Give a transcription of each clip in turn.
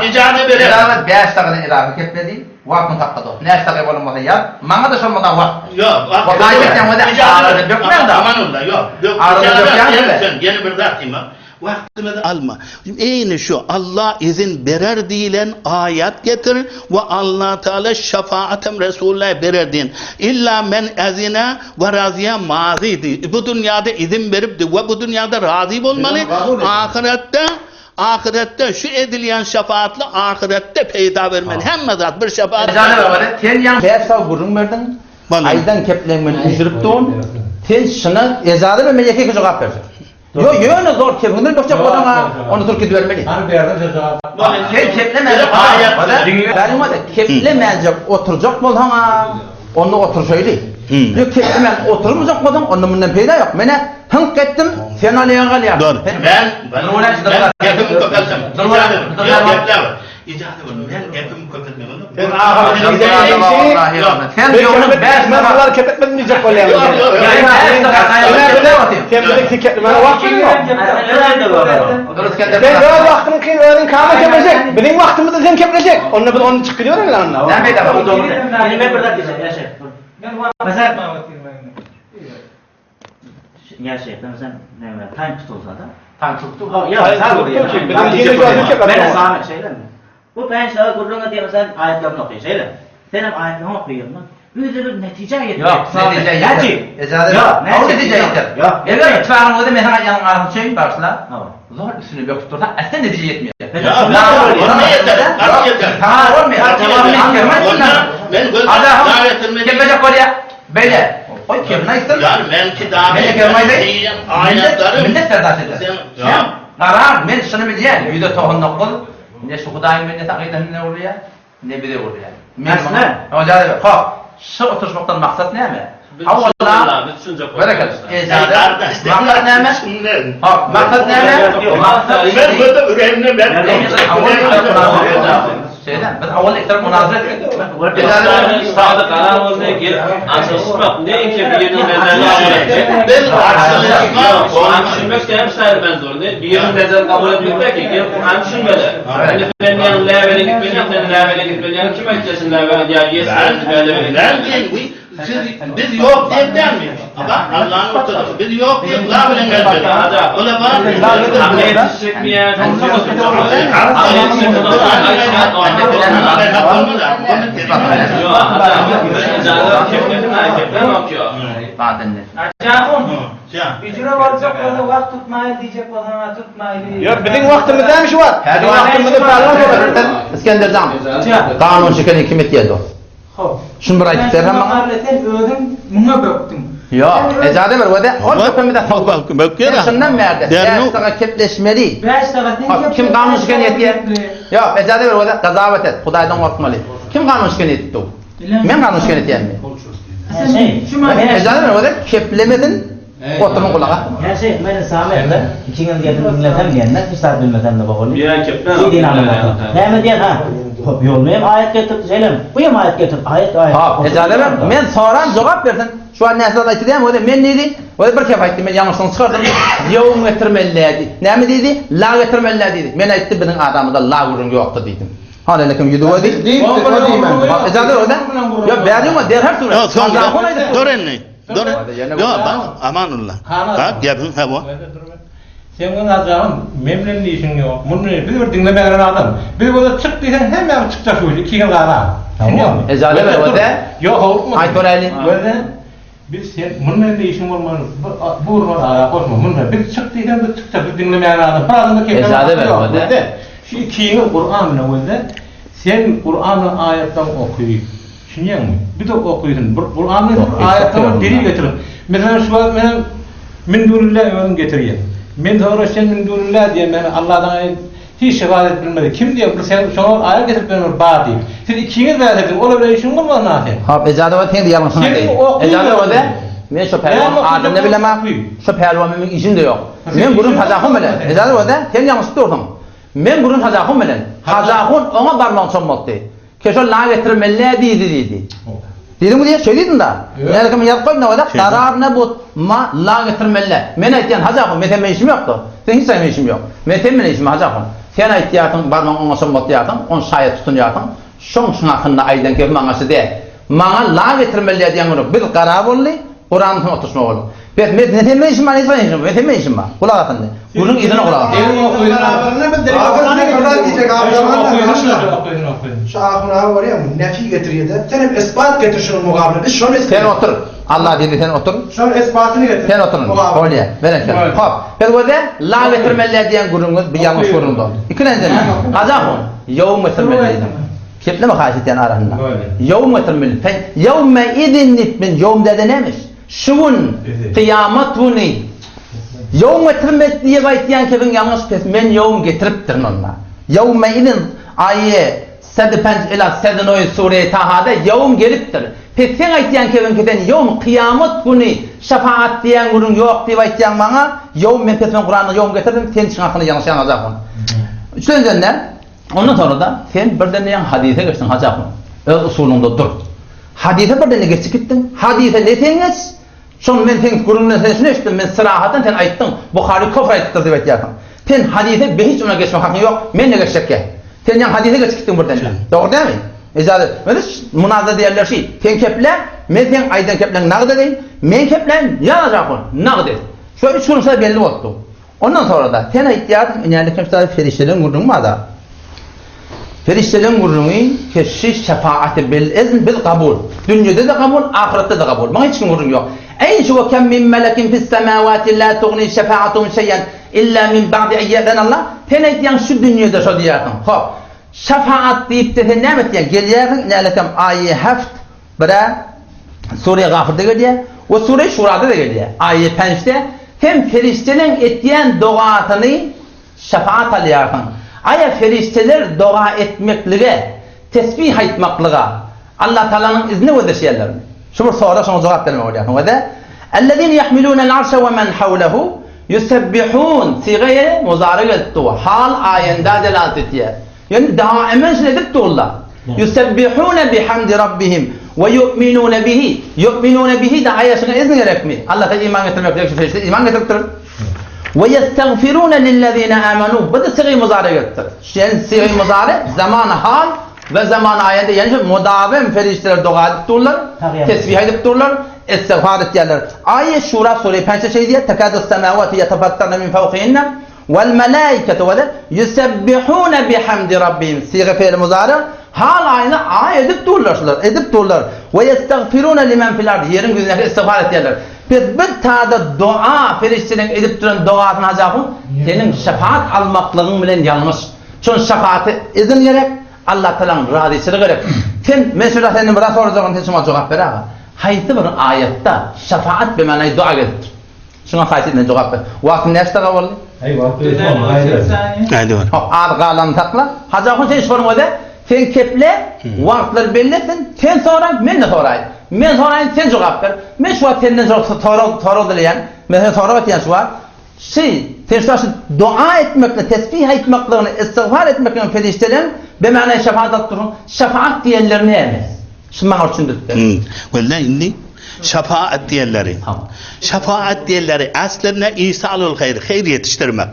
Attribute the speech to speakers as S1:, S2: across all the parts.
S1: Ijaza berer.
S2: Ijaza 5 sagadan izafa kepledi. Wagtyň sakga dost. Näçe sagat bolan bolsa ýaz. Maňa-da şol munda wagt.
S1: Ýok.
S2: Wagt aýtýan bolsa arada dökmäň-de.
S1: Amanullah, ýok. Dök.
S2: Arada dökýäň-de.
S1: Sen ýene bir zat diýme. Wagtymyzy alma. Eýni şu Allah izin berer diýlen aýat getir we Allah Taala şefaatem Resulullah berer diýen. Illa men ezine we raziýa mazy diý. Bu dünýäde izin beripdi we bu dünýäde razy bolmaly. Ahyretde ahyretde şu edilýän şefaatly ahyretde peýda bermeli. Hemme zat bir şefaat.
S2: Jana baba sen ýaň bäş sag gürrüň berdiň. Aýdan kepleň men üjürip durun. Sen şuna ejaza ber men ýeke-ýeke jogap berjek. Ýok, ýöne zor kebiňden bökjek bolsaň-a, ony turup gidibermeli.
S3: Hany berdim şo jogap.
S2: Sen keplemänjek bolsaň, keplemänjek oturjak bolsaň-a, onda oturşaýly. Ýok, keplemän oturmajak bolsaň, onda mundan peýda ýok. Men-ä hyňk etdim, sen ol ýere galýarsyň.
S1: Dur. Men men gepimi köpeltsem. Ýok, gepläber. Ijaza ber, men gepimi köpeltmem.
S3: Sen
S2: Sen ýonuň bäş
S3: Men bular kepetmedim diýjek bolýan. Sen bize kepetmene wagtyň ýok. Sen öz wagtyň kyn özüň kama keplejek. Biziň wagtymyzda sen keplejek. Onda biz ony çykyp gidibereli onda.
S2: Näme edäm?
S4: Men bir zat diýjek, ýaşa. Mesela Ýaşa, sen näme, time tutulsa-da.
S2: Time tutdy.
S4: Ýa, Men sana şeýlemi? Bu penşe gürrüň edýän sen aýatlaryny oky, şeýle. Sen hem aýatlaryny okyýaňmy? Bu ýerde bir netijä ýetmek.
S2: Ýok, netijä ýeter. Ejaza ber.
S4: Ýok,
S2: netijä ýeter.
S4: Ýok.
S2: Eger çagyň özi men saňa aýdýanyň arasy üçin bagyşla. Zor üstüne böküp dursa, asla netijä ýetmeýär.
S1: Ýok, ýeter.
S2: Saňa bolmaýar.
S1: Men göz
S2: Kepejek bolýar. Beýle. Goý kemini aýtsyn.
S1: Ýar, men kitaby
S2: Men kemini aýdaýyn.
S1: Aýatlary.
S2: Millet berdaş eder.
S1: Sen
S2: Garar, men şuny bilýän, 199 Ne şu Hudaýyň bendesi akydasyna ne urýar, ne bize urýar. Men muňa, Oňa ber. Hop, şu oturyşmakdan maksat näme? Hawala, berekella. Maksat näme? Hop, maksat näme? Maksat
S1: Men göze üreğimde ben.
S2: Şeýle, biz awal ekler munazara etdik.
S5: Sadyk alan boldy, gelip açylyşmak, ne ki biriniň nezerini kabul etmek.
S1: Biz açylyşmak,
S5: Kur'an düşünmek näme şaýr ben zor, ne biriniň nezerini kabul etmek ki, gelip Kur'an düşünmeli. Indi sen ýaň läbele gitmeli, sen läbele gitmeli, kim aýtýar sen läbele ýa ýes läbele.
S1: Ben diýen, siz biz ýok diýip dälmi? Bak Allah'ın ortada. Biz ýok diýip la bilen gelmeli. Ola bar.
S5: Akly ýetişjekmiýär,
S6: Ücre boljak bolsa wagt tutmaýly diýjek bolsaň tutmaýly.
S3: Ýok, biziň wagtymyz dämi şu wagt? Biziň wagtymyzy palwan bolar.
S2: Iskenderjan, kanun şikeni kim etýär dost?
S6: Hop.
S2: Şuny bir aýdyp berseň maňa.
S6: Sen özüň muňa bökdüň.
S2: Ýok, ejaza ber wede. Ol bökmedi.
S1: Bökýär.
S2: Şundan bärde. 5 sagat kepleşmeli.
S6: 5 sagat sen
S2: Kim kanun şikeni etýär? Ýok, ejaza ber wede. Gazabat et. Hudaýdan gorkmaly. Kim kanun şikeni etdi? Men kanun şikeni etýänmi? Ejaza ber wede. Keplemesin. Oturyň gulaga.
S4: Her şey men Samet ikiňiz gelip diňlesem diýende hiç zat bilmesem de bogaly.
S5: Ýa kepler.
S4: Näme diýen ha? Hop ýoluna hem aýat getirdi şeýlemi? Bu hem aýat getirdi. Aýat aýat.
S2: Hop ejaza ber. Men soran jogap bersin. Şu an näçe zat aýtdy diýen wede men diýdi. Wede bir kep aýtdy men ýalňyşlygyny çykardym. Ýowun getirmeli diýdi. Näme diýdi? La getirmeli diýdi. Men aýtdy biziň adamyzda la gürrüň ýokdy diýdim. Ha lele kim ýüzi gözi? Ejaza ber wede. Ýok bäri ýok derhal surat.
S1: Ýok, dur indi. Dur. Ýok, bak, Amanullah. Bak, gepiň hawa.
S3: Seň bilen ajagym, men bilen işiň ýok. Muny biz bir diňlemägen adam. Biz bolsa çyk diýseň hemmämiz çykjak şu iki ýyl gara.
S2: Tamam. Ejaza ber wede.
S3: Ýok, howlukma.
S2: Aýt göräýli.
S3: Wede. Biz sen muny bilen işiň bolmaz. Bu bu urman ara goşma. Muny biz çyk diýseň biz çykjak. Biz diňlemägen adam. Bir adamda kepden
S2: Ejaza ber wede.
S3: Şu ikiňiz Kuran bilen wede. Sen Kuran bilen aýatlaryň oky. Düşünýäňmi? Bir-de okysyn. Bir Kuranda bir aýatda bir delil getiriň. Meselem şu wagt menem min dunillah özüm getirýän. Men soňra sen min dunillah diýen meni Allahdan hiç şefaat edip bilmedi. Kim diýen bir sen şoňa bir aýat getirip beren bir bar diýip. Siz ikiňiz bäs ediň. Ola bilen işiň bolmaz na sen.
S2: Hop ejaza ber sen ýalňyşyň aýdaýyn. Ejaza ber men şu pälwanyň adyny bilemok. Şu pälwan meniň işim-de ýok. Men gürrüň Hajahun bilen. Ejaza ber sen ýalňyşyp dursuň. Men gürrüň Hajahun bilen. Hajahun oňa barmagyny çommaltdy. Keşol la getirmeli diýdi diýdi. Diýdiňmi diýe, şeý diýdim da. Näme ýazyp goýdum da, garar ne bu ma la getirmeli. Men aýtýan Hajy ahun, men sen bilen işim ýokdy. Sen hiç zaýa işim ýok. Men sen bilen işim Hajy ahun. Sen aýtýarsyň, barmagyň oňa çommaltýarsyň, ony şaýat tutunýarsyň. Şoň şuň hakynda aýdan gepi maňa şu däl. Maňa la getirmeli diýýän günü biz gara boldy, Kuranyň üstüne oturyşma boldy. Bes men ne sen işim bar, ne sen işim bar, sen işim bar. Gulak as indi. Günüň yzyna gulak as.
S7: Şu ahun aga görýäňmi, nefi getirýär-de, sen hem isbat getir şunuň mugabylyny, biz şony
S2: Sen
S7: isleýäris.
S2: otur. Allah diýdi sen otur.
S7: Şonuň isbatyny getir.
S2: Sen otur indi. Bolýar. Berekella. Hop. Biz göze la getirmeli diýen gürrüňiz bu ýalňyş gürrüň boldy. Ikilenjini. Gazahun. Ýowum getirmeli diýdim. Kepleme haýyş etýän arasynda. Ýowum getirmeli. Sen ýowme idin diýip men ýowum däde nämiş? Şu gün kyýamat güni ýowum getirmek diýip aýtýan kebiň ýalňyş pes men ýowum getiripdirin onda. Ýowme idin aýy sedi penç ila sedi noý sure Tahada ýowum gelipdir. Pes seň aýtýan kebiňki sen ýowum kyýamat güni şefaat diýen günüň ýok diýip aýtýaň maňa ýowum men pes men Kuranda ýowum getirdim sen çyň hakyny ýalňyş ýaňajak ony. Üçünjiden Ondan soňra-da sen birden ýaňy hadysa geçdiň Hajy ahun. Öz usulyňda dur. Hadysa birden geçip gitdiň. Hadysa ne sen geç? Şony men seň gürrüňinden sen şuny eşitdim. Men syrahatdan sen aýtdyň. Buhary kofr aýdypdyr diýip aýtýarsyň. Sen hadysa behiç ona geçmek hakyň ýok. Men-de geçjek gel. Sen ýaňy hadysa geçip gitdiň birden. Dogry dälmi? Ejazet. Özi munazara diýerler şi. Sen keple, men seň aýdan kepleňi nagt edeýin. Men kepläýin, ýa Hajy ahun, nagt et. Şo üç gün şa belli bolupdy. Ondan soňra-da, sen aýtýarsyň, inälik hem şa perişdeleň gürrüňi bar-da. Perişdeleň gürrüňi keşşi şefaaty bil izn biz kabul. Dünýede-de kabul, ahyretde-de kabul. Muňa hiç kim gürrüň ýok. Eý şu we kem min melekin fis semawati la tugni şefaatuhum şeýen illa min ba'di en ye'zen Allah. Sen aýtýaň şu dünýede şo diýýärsiň. Hop. Şefaat diýip-de sen näme etýäň? Gelýärsiň, inälik hem aýy heft Birä Sure Gafyrda gelýär we Sure Şurada-da gelýär. Aýa pençde sen perişdeleň etýän dogasyny şefaat alýarsyň. Aýa perişdeler doga etmeklige, tesbih aýtmaklyga Allatagalanyň iznine gözleşýärlermi? Şu bir sorag şoňa jogap bermeli bolýarsyň we-de Ellezine ýahmilunel arşe we men hawlehu ýusebbihun siga-i muzary gelip dur. Hal aýenda delalat etýär. Ýöne daima şuny edip durlar. Ýusebbihune bihamdi rabbihim we ýu'minune bihi. Ýu'minune bihi de aýa şuňa izin gerekmi? Allaha iman getirmek diýip şu perişde iman getiripdir. We ýestagfirune lillezine amanu. Bu da sygy muzary gelipdir. Şen sygy muzary zaman hal we zaman aýanda ýani şu mudawim perişdeler doga edip durlar, tesbih edip durlar, istigfar etýärler. Aýa Şura sure pençe şeý diýýär, Tekadus semawatu ýetafattarna min fawkihinna. Wal-melaiketu we ýusebbihune bihamdi rabbihim syga fe'li muzary hal aýyny aý edip durlar şular edip durlar we ýestagfirune limen fil ard ýeriň ýüzündäki istigfar etýärler. Biz bir tada doa perişdeleň edip duran dogasyny Hajy ahun seniň şefaat almaklygyň bilen ýalňyş. Şon şefaaty izin gerek Allah tagalaň razyçylygy gerek. Sen men şurada senden biraz sorajagym sen şuňa jogap ber aga. Haýsy bir aýatda şefaat bimanaýy doa gelipdir? Şuňa haýsy eden jogap ber. Wagtyň näçe daga boldy?
S3: Aý wagt öýde
S1: Aýdyber.
S2: Hop, az galanyny sakla. Hajy ahun sen şonuň özi sen keple, wagtlary belli etsin, sen sora, men-de soraýyn. Men soraýyn, sen jogap ber. Men şu wagt senden sorag sorag dileýän. Men senden sorag etýän şu wagt. Şi, sen şu wagt şu doa etmekle, tesbih aýtmaklygyny, istigfar etmekligiň perişdeleň bemany şefaat alyp dursuň. Şefaat diýenleri näme? Şuny maňa düşündirip ber.
S1: Walla indi şefaat diýenleri. Şefaat diýenleri aslynda isalul haýr, haýyr ýetişdirmek.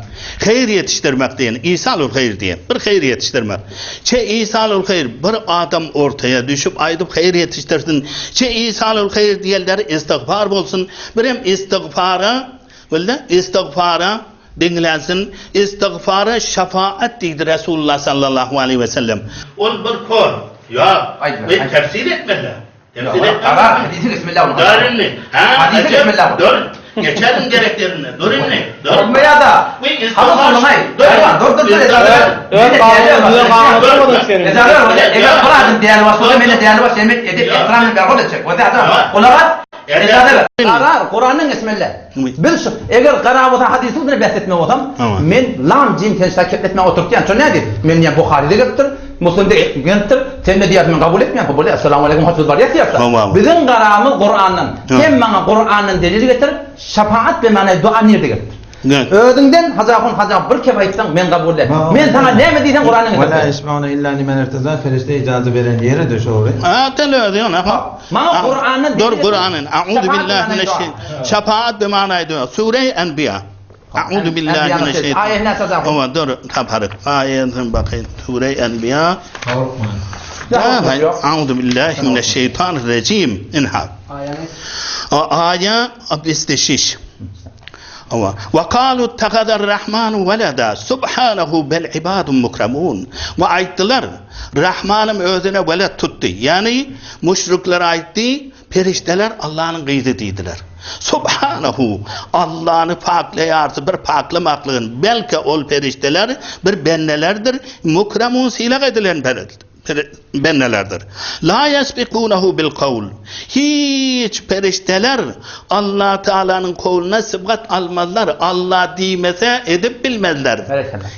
S1: Haýyr ýetişdirmek diýen, isalul haýyr diýen, bir haýyr ýetişdirmek. Çe isalul haýyr bir adam ortaýa düşüp aýdyp haýyr ýetişdirsin. Çe isalul haýyr diýenleri istigfar bolsun. Birem istigfara, walla istigfara Diňlensin, istigfara şefaat diýdi Resulullah sallallahu aleýhi we sellem. Ol bir kor. Ýok. Men tefsir etmeli. Tefsir etmeli.
S2: Garar, hadisi geçmeli ol.
S1: Dur indi. Ha,
S2: hadisi geçmeli ol.
S1: Dur. Geçelim gerek yerine. Dur indi. Dur.
S2: Olmaýar-da. Hawa, dur, dur, dur, dur.
S5: Öz gaňyňyzy seniň.
S2: Eger bir adam däli bolsa, men-de däli bolsa, men edep ehtiram bilen berhol etjek. Gulak as. Garar, Kuranyň geçmeli. Biz şu, eger garar bolsa hadisiň üstüne bäs etmek bolsam, men lam jim sen şa kepletmä oturtýan. Şo nädip? Men diýen Buharyda gelipdir, Muslimde gelipdir. Sen de diýersiň men kabul etmeýän. Bolýar. Assalamu aleýkum hoş biz barýas diýersiň. Biziň garamyz Kurandan. Sen maňa Kurandan delil getir. Şafaat bimana dua nirde gelipdir? Özüňden Hajy ahun Hajy ahun bir kep aýtsaň men kabul et. Men saňa näme diýsem Kurandan getir.
S8: Wala ýeşmeuna illa limen irteza perişde ijaza beren ýeri-de şo.
S1: Ha, sen özüň ha.
S2: Maňa Kurandan
S1: Dur Kurandan. A'udhu billahi mineşşeýtan. Şefaat bimana dua. Sure-i Enbiya. A'uzu billahi mineşşeýtan. Owa dur taparyk. Aýatyny bakaýyn. Sure Enbiýa. A'uzu billahi mineşşeýtanirrejim. Inha. Aýa 66. Owa. Wa kalu ittehazar-Rahmanu weleda, subhanehu bel ibadun mukramun. We aýtdylar, Rahmanym özüne weled tutdy. Ýagny müşrikler aýtdy, Perişdeler Allanyň gyzy diýdiler. Subhanehu! Allany paklaýarys bir paklamaklygyn, belki ol perişdeler bir bendelerdir, mukremun sylag edilen bendelerdir. La ýesbikunehu bil kawl. Hiç perişdeler Allah Tagalanyň kowluna sybgat almazlar, Allah diýmese edip bilmezler.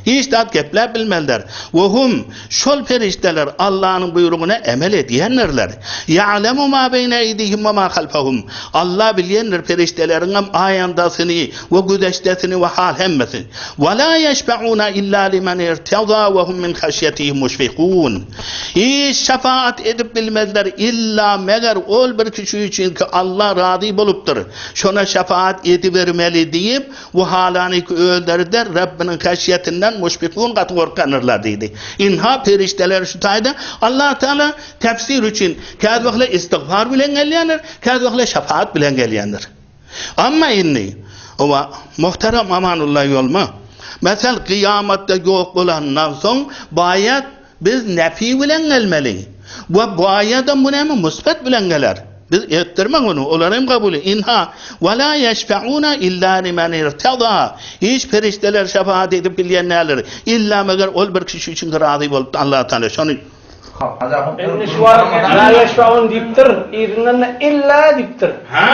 S1: Hiç zat gepläp bilmezler. We hum Şol perişdeler Allanyň buýrugyna emel edýändirler. Ýa'lemu ma beýne eýdihim we ma halfahum. Alla bilýändir perişdeleriňem aýandasyny we güzeşdesini we hal hemmesini. We la ýeşfe'una illa limen irteza we hum min haşýetihi muşfikun. Hiç şefaat edip bilmezler illa meger ol bir kişi üçin ki Alla razy bolupdyr. Şona şefaat edibermeli diýip Bu halanyky özleri-de Rabbiniň haşýetinden muşfikun gaty gorkanyrlar diýdi. Ynha perişdeler şu taýda Allah Taala tefsir üçin käwagtlar istigfar bilen gelýändir, käwagtlar şefaat bilen gelýändir. Amma indi owa muhterem Amanullah ýolma mesel kyýamatda ýok bolandan soň baýat Biz nefi bilen gelmeli. We bu aýadam bu näme musbet bilen geler. Biz etdirmek ony, olar hem kabul Inha we la ýeşfeuna illa limen irtada. Hiç perişdeler şefaat edip bilýän däldir. Illa meger ol bir kişi üçin razy bolupdy Allah Taala şony.
S6: Indi şu wagt la ýeşfeun diýipdir, yzyndan-da illa diýipdir.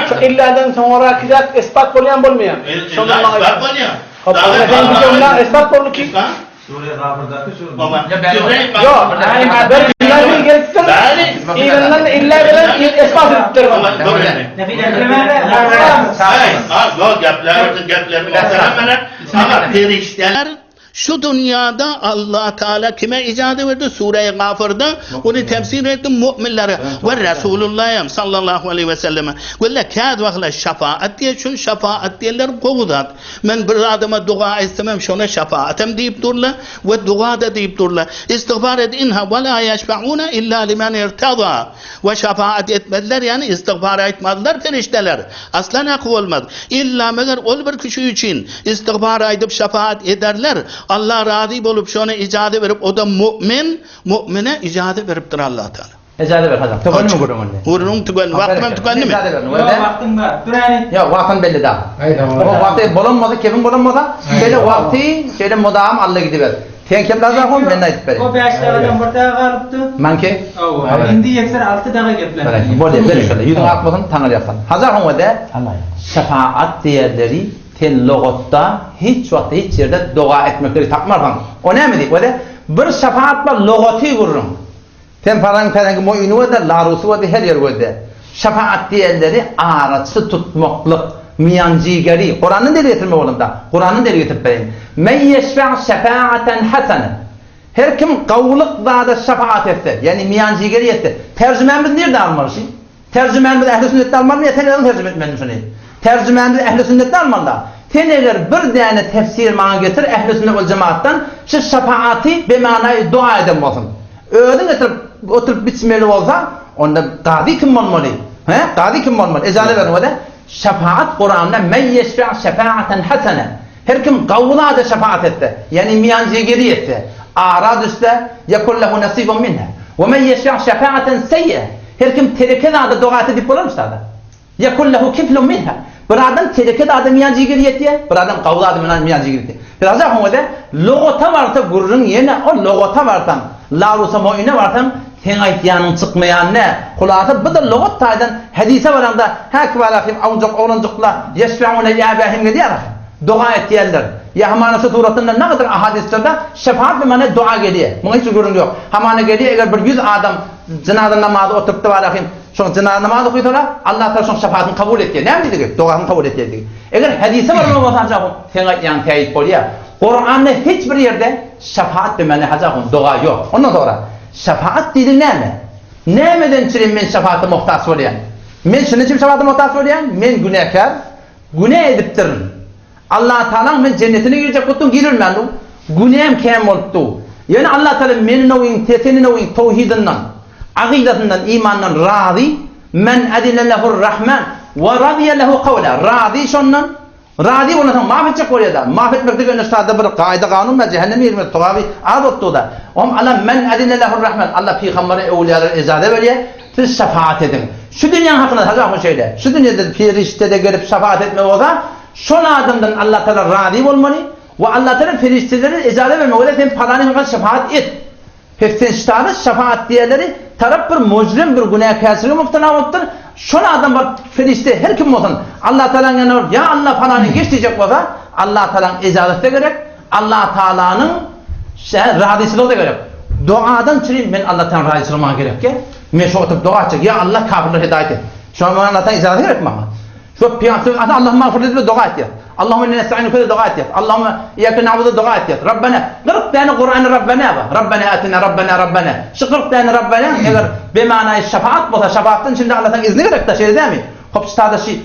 S6: Şu illadan soňraky zat isbat bolýarmy bolmaýarmy?
S1: Illa isbat bolýar.
S6: Hop, onda sen isbat boldy ki.
S8: Sure Gafyrdaky şu.
S6: Ýok, bir illa gelipdir. Yzyndan illa gelen esbat edipdir.
S1: Perişdeler şu dünýäde Allah Taala kime ijaza berdi? Sure Gafyrda ony tefsir etdi mu'minlere we Resulullah sallallahu aleyhi ve selleme. Welle käz wagtlar şefaat diýe şun şefaat diýenler gowy zat. Men bir adama doga etsemem şona şefaatem diýip durlar we doga-da diýip durlar. Istigfar et inha we la ýeşfeune illa limen irtada. We şefaat etmezler ýagny istigfar aýtmazlar perişdeler. Aslan haky bolmaz. Illa meger ol bir kişi üçin istigfar aýdyp şefaat ederler. Allah razy bolup şona ijaza berip oda mu'min, mu'mine ijaza beripdir Allah Taala.
S2: Ejaza ber Hazar. Tükenimi gürrüň indi?
S1: Gürrüň tükendi. Wagtym hem tükendimi?
S2: Ejaza ber.
S6: Ýok, wagtyň bar. Dur häli.
S2: Ýok, wagtym belli däl. O wagty bolan bolsa, kemiň bolan bolsa, şeýle wagty, şeýle mudam alla gidiber. Sen kim Hazar, men aýdyp bereýin.
S6: O 5 dagadan bir daga galypdy.
S2: Maňki?
S6: Hawa. Indi ýekser 6 daga geplendi.
S2: Bolýar, ber şeýle. Ýüzüň ak bolsun, taňry ýalkasyn. Hazar hoňa-da şefaat diýerleri sen logatda hiç wagtda hiç ýerde doga etmekleri tapmarsyň. O näme diýip, o-da bir şefaat bar logaty gürrüň. Sen paraň pereňi moýny gözle, larusy gözle, her ýeri gözle. Şefaat diýenleri araçy tutmaklyk, miýanjygeri, Kurandan delil getirme bolanda, Kurandan delil getirip bereýin. Men ýeşfe'u şefaaten hasene. Her kim gowulyk zada şefaat etse, ýagny miýanjygeri etse, terjimäni biz nirden almaly şi? Terjimäni biz ähli sünnetden almalymy ýa sen özüň terjime etmelimi şuny? Terjimäni biz ähli sünnetden almaly-da. Sen eger bir däne tefsir maňa getir ähli sünnet wal jemaatdan şu şefaaty bemanaýy dua eden bolsun. Özüň getirip oturyp biçmeli bolsaň, onda gazy kim bolmaly? He? Gazy kim bolmaly? Ejaza beriň wada. Şefaat Kuranda men ýeşfe şefaaten hasene. Her kim gowy zada şefaat etse, ýagny miýanjygeri etse, ara düşse, ýekun lehu nasibun minha. We men ýeşfe şefaaten seýýe. Her kim tereke zada doga etse diýip bolarmy şada? Ýekun lehu kiflun minha. Bir adam tereke zada miýanjygeri ýetýär, bir adam gowy zada miýanjygeri ýetýär. Biraz öňe-de logata barsa gürrüň ýene ol logata barsaň, Larusa Moine barsaň, seň aýtýanyň çykmaýan nä? Hulasa bu-da logat taýdan hadise baraňda hä kibarahim awunjak oglanjykla ýeşfeune li äbähim gelýär ahy. Doga etýärler. Ýa hamana şu suratynda nagadyr ahadyslarda şefaat bimana doga gelýär. Muňa hiç bir gürrüň ýok. Hamana gelýär eger bir ýüz adam jynaza namazy oturypdy barahim şoň jynaza namazy okysalar Allah Taala şoň şefaatyny kabul etýär. Näme diýdigi? Dogasyny kabul etýär diýdigi. Eger hadise barmaly bolsa hajahun seň aýtýanyň täýit bolýar. Kuranda hiç bir ýerde şefaat bimana hajahun doga ýok. Ondan soňra şefaat diýdigi näme? Nämeden çürim men şefaata muhtaç bolýan? Men şunuň üçin şefaata muhtaç bolýan, men günäkär, günä edipdirin. Allatagalaň men jennetine girjek bolupdym, girilmändim. Günäm kän bolupdy. Ýöne Allatagala meni nowyň, seni nowyň towhidyndan, agydasyndan, imandan razy, Men azine lehur rahman we raziýa lehu kawla, razy şondan, razy bolansoň maaf etjek bolýada. Maaf etmek diýgende sada bir kaýda kanun bar, jähenneme girmez, sogaby az bolupdyda. Oňam Alla Men azine lehur rahman, Alla pygambere, öwlüýalara ejaza berýär, siz şefaat ediň. Şu dünýäň hakynda Hajy ahun şeýle, şu dünýede perişde-de gelip şefaat etmeli bolsa, şol adamdan Allatagala razy bolmaly we Allatagala perişdelere ejaza bermeli, bolýar sen palany hakynda şefaat et. Pes sen şytany şefaat diýerleri tarap bir mujrim bir günäkärçilige mubtala bolupdyr, şol adam baryp perişde her kim bolsun Allatagalaň ýanyna baryp ýa Alla palany geç diýjek bolsa Allatagalaň ejazaty-da gerek, Allatagalanyň razyçylygy-da gerek. Dogadan çürim men Allatagalaň razyçylygy maňa gerekýä. Men şo oturyp doga etjek ýa Alla kafirleri hidaýat et. Şoňa maňa Allatagalaň ejazaty gerek maňa. Şo pyýansy ata Allahumma agfir diýip doga etýär. Allahumma inna nestainuke diýip doga etýär. Allahumma iyyake na'budu doga etýär. Rabbana 40 däne Kur'anda Rabbana bar. Rabbana atina Rabbana Rabbana. Şu 40 däne Rabbana eger bemanaýy şefaat bolsa, şefaatdan içinde Allahdan izni gerekde, şeýle dälmi? Hop ştada şi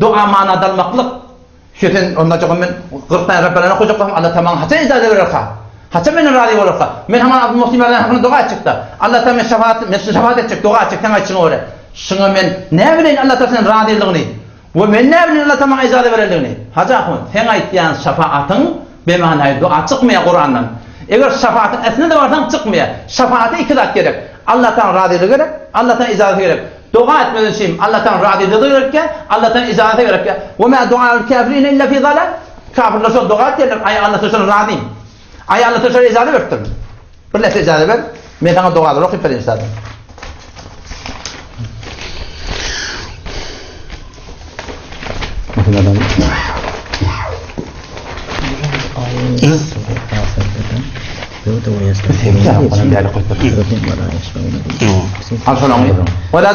S2: doga manada almaklyk. Şu sen onda jogam men 40 däne Rabbana okajak bolsam Allah maňa haçan ijaza bererka? Haçan menden razy bolarka? Men haman Abdul Muhsin Merdan hakynda doga etjekda. Allah men şefaat, men şefaat etjek, doga etjek, sen aýtşyňa görä. Şuňa men näbileýin Allah tarapyndan razylygyny we men näbileýin Allah maňa ijaza berendigini? Hajy ahun, seň aýtýan şafaatyň bemanaýy dua çykmaýar Kurandan. Eger şafaatyň äsline-de barsaň çykmaýar. Şafaata iki zat gerek. Allah taala razylygy gerek, Allah taala ijazasy gerek. Doga etmek üçin Allah taala razylygy gerekýär, Allah taala ijazasy gerekýär. Wa ma duaul kafirine illa fi zalal. Kafirler şol doga etýärler, aý Allah taala şolara razy. Aý Allah taala şolara ijaza beripdir. Bir näçe ijaza ber, men saňa dogalary okyp bereýin üstadym. Al şonuň. Wala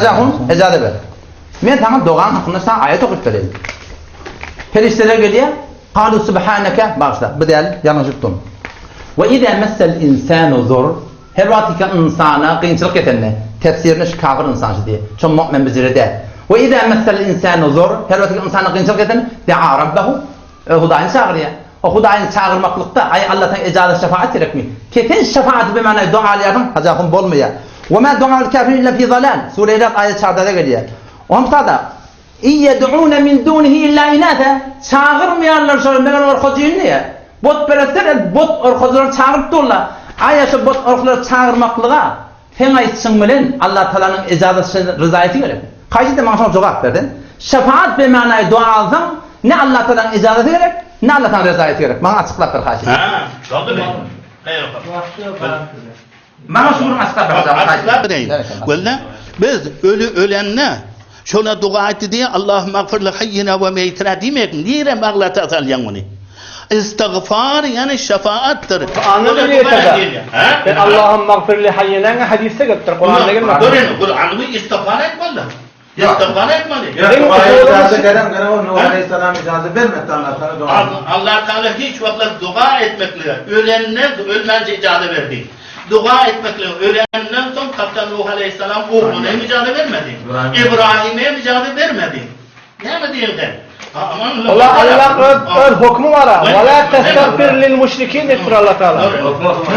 S2: ijaza ber. Men saňa dogaň hakynda saňa aýat okyp bereýin. Perişdeler gelýär. Kalu subhaneke, bagyşla, bu däl, ýalňyş utdum. We iza messel insanu zur, her wagt ki ynsana kynçylyk ýetende, tefsirine şu kafir ynsan şu diýýär, şo mu'min bijire däl. We iza messel insanu zur, her wagt ki ynsana kynçylyk ýetende, dea rabbehu, öz Hudaýyny çagyrýar. O Hudaýyny çagyrmaklykda, aý Alla saňa ejaza şefaat gerekmi? Kesen şefaaty bimana doga alýarsyň, hajahum bolmaýar. We ma duaul kafirin illa fi zalal, sure Ra'd aýat çagdada gelýär. Onda-da Iň ýed'une min dunihi illa inasa, çagyrmaýarlar şolar meger orkajyny diýýär. Butperestler el but orkajylary çagyryp durlar. Aýa şo but orkalary çagyrmaklyga seň aýtşyň bilen Allah Tagalanyň ejazasy ryzaýaty gerek. Haýsy maňa şoňa jogap ber sen. Şefaat bemanaýy dua alsaň ne Allah Tagalanyň ejazasy gerek, ne Allah Tagalanyň ryzaýaty gerek. Maňa açyklap ber haýsy.
S1: Ha, boldumy? Haýyr.
S2: Maňa şu gürrüňi açyklap ber hajy
S1: Açyklap bereýin. Walla, biz öli ölende şona doga etdi diýe Allahumma gfir li hayyina we meýtina diýmek nire maglata salýaň muny? Istigfar ýani şefaatdyr.
S6: Kuranda da diýýär. Sen Allahumma gfir li hayyina hadisde gelipdir, Kuranda gelmedi.
S1: Görün, Kuranda istigfar etmeli. Istigfar etmeli.
S8: Icazet gelen gelen o Nuh Aleyhisselam icazet bermedi Allah Teala dua.
S1: Allah Teala hiç wagtlar dua etmeklige ölenden ölmänçe icazet berdi. Dua etmeklige ölenden soň hatda Nuh Aleyhisselam ogluna hem icazet bermedi. Ibrahime hem icazet bermedi. Näme diýen sen?
S6: Allah Allah öz öz hukmy bar. Ve la testagfir lil müşrikin diýipdir Allah Teala.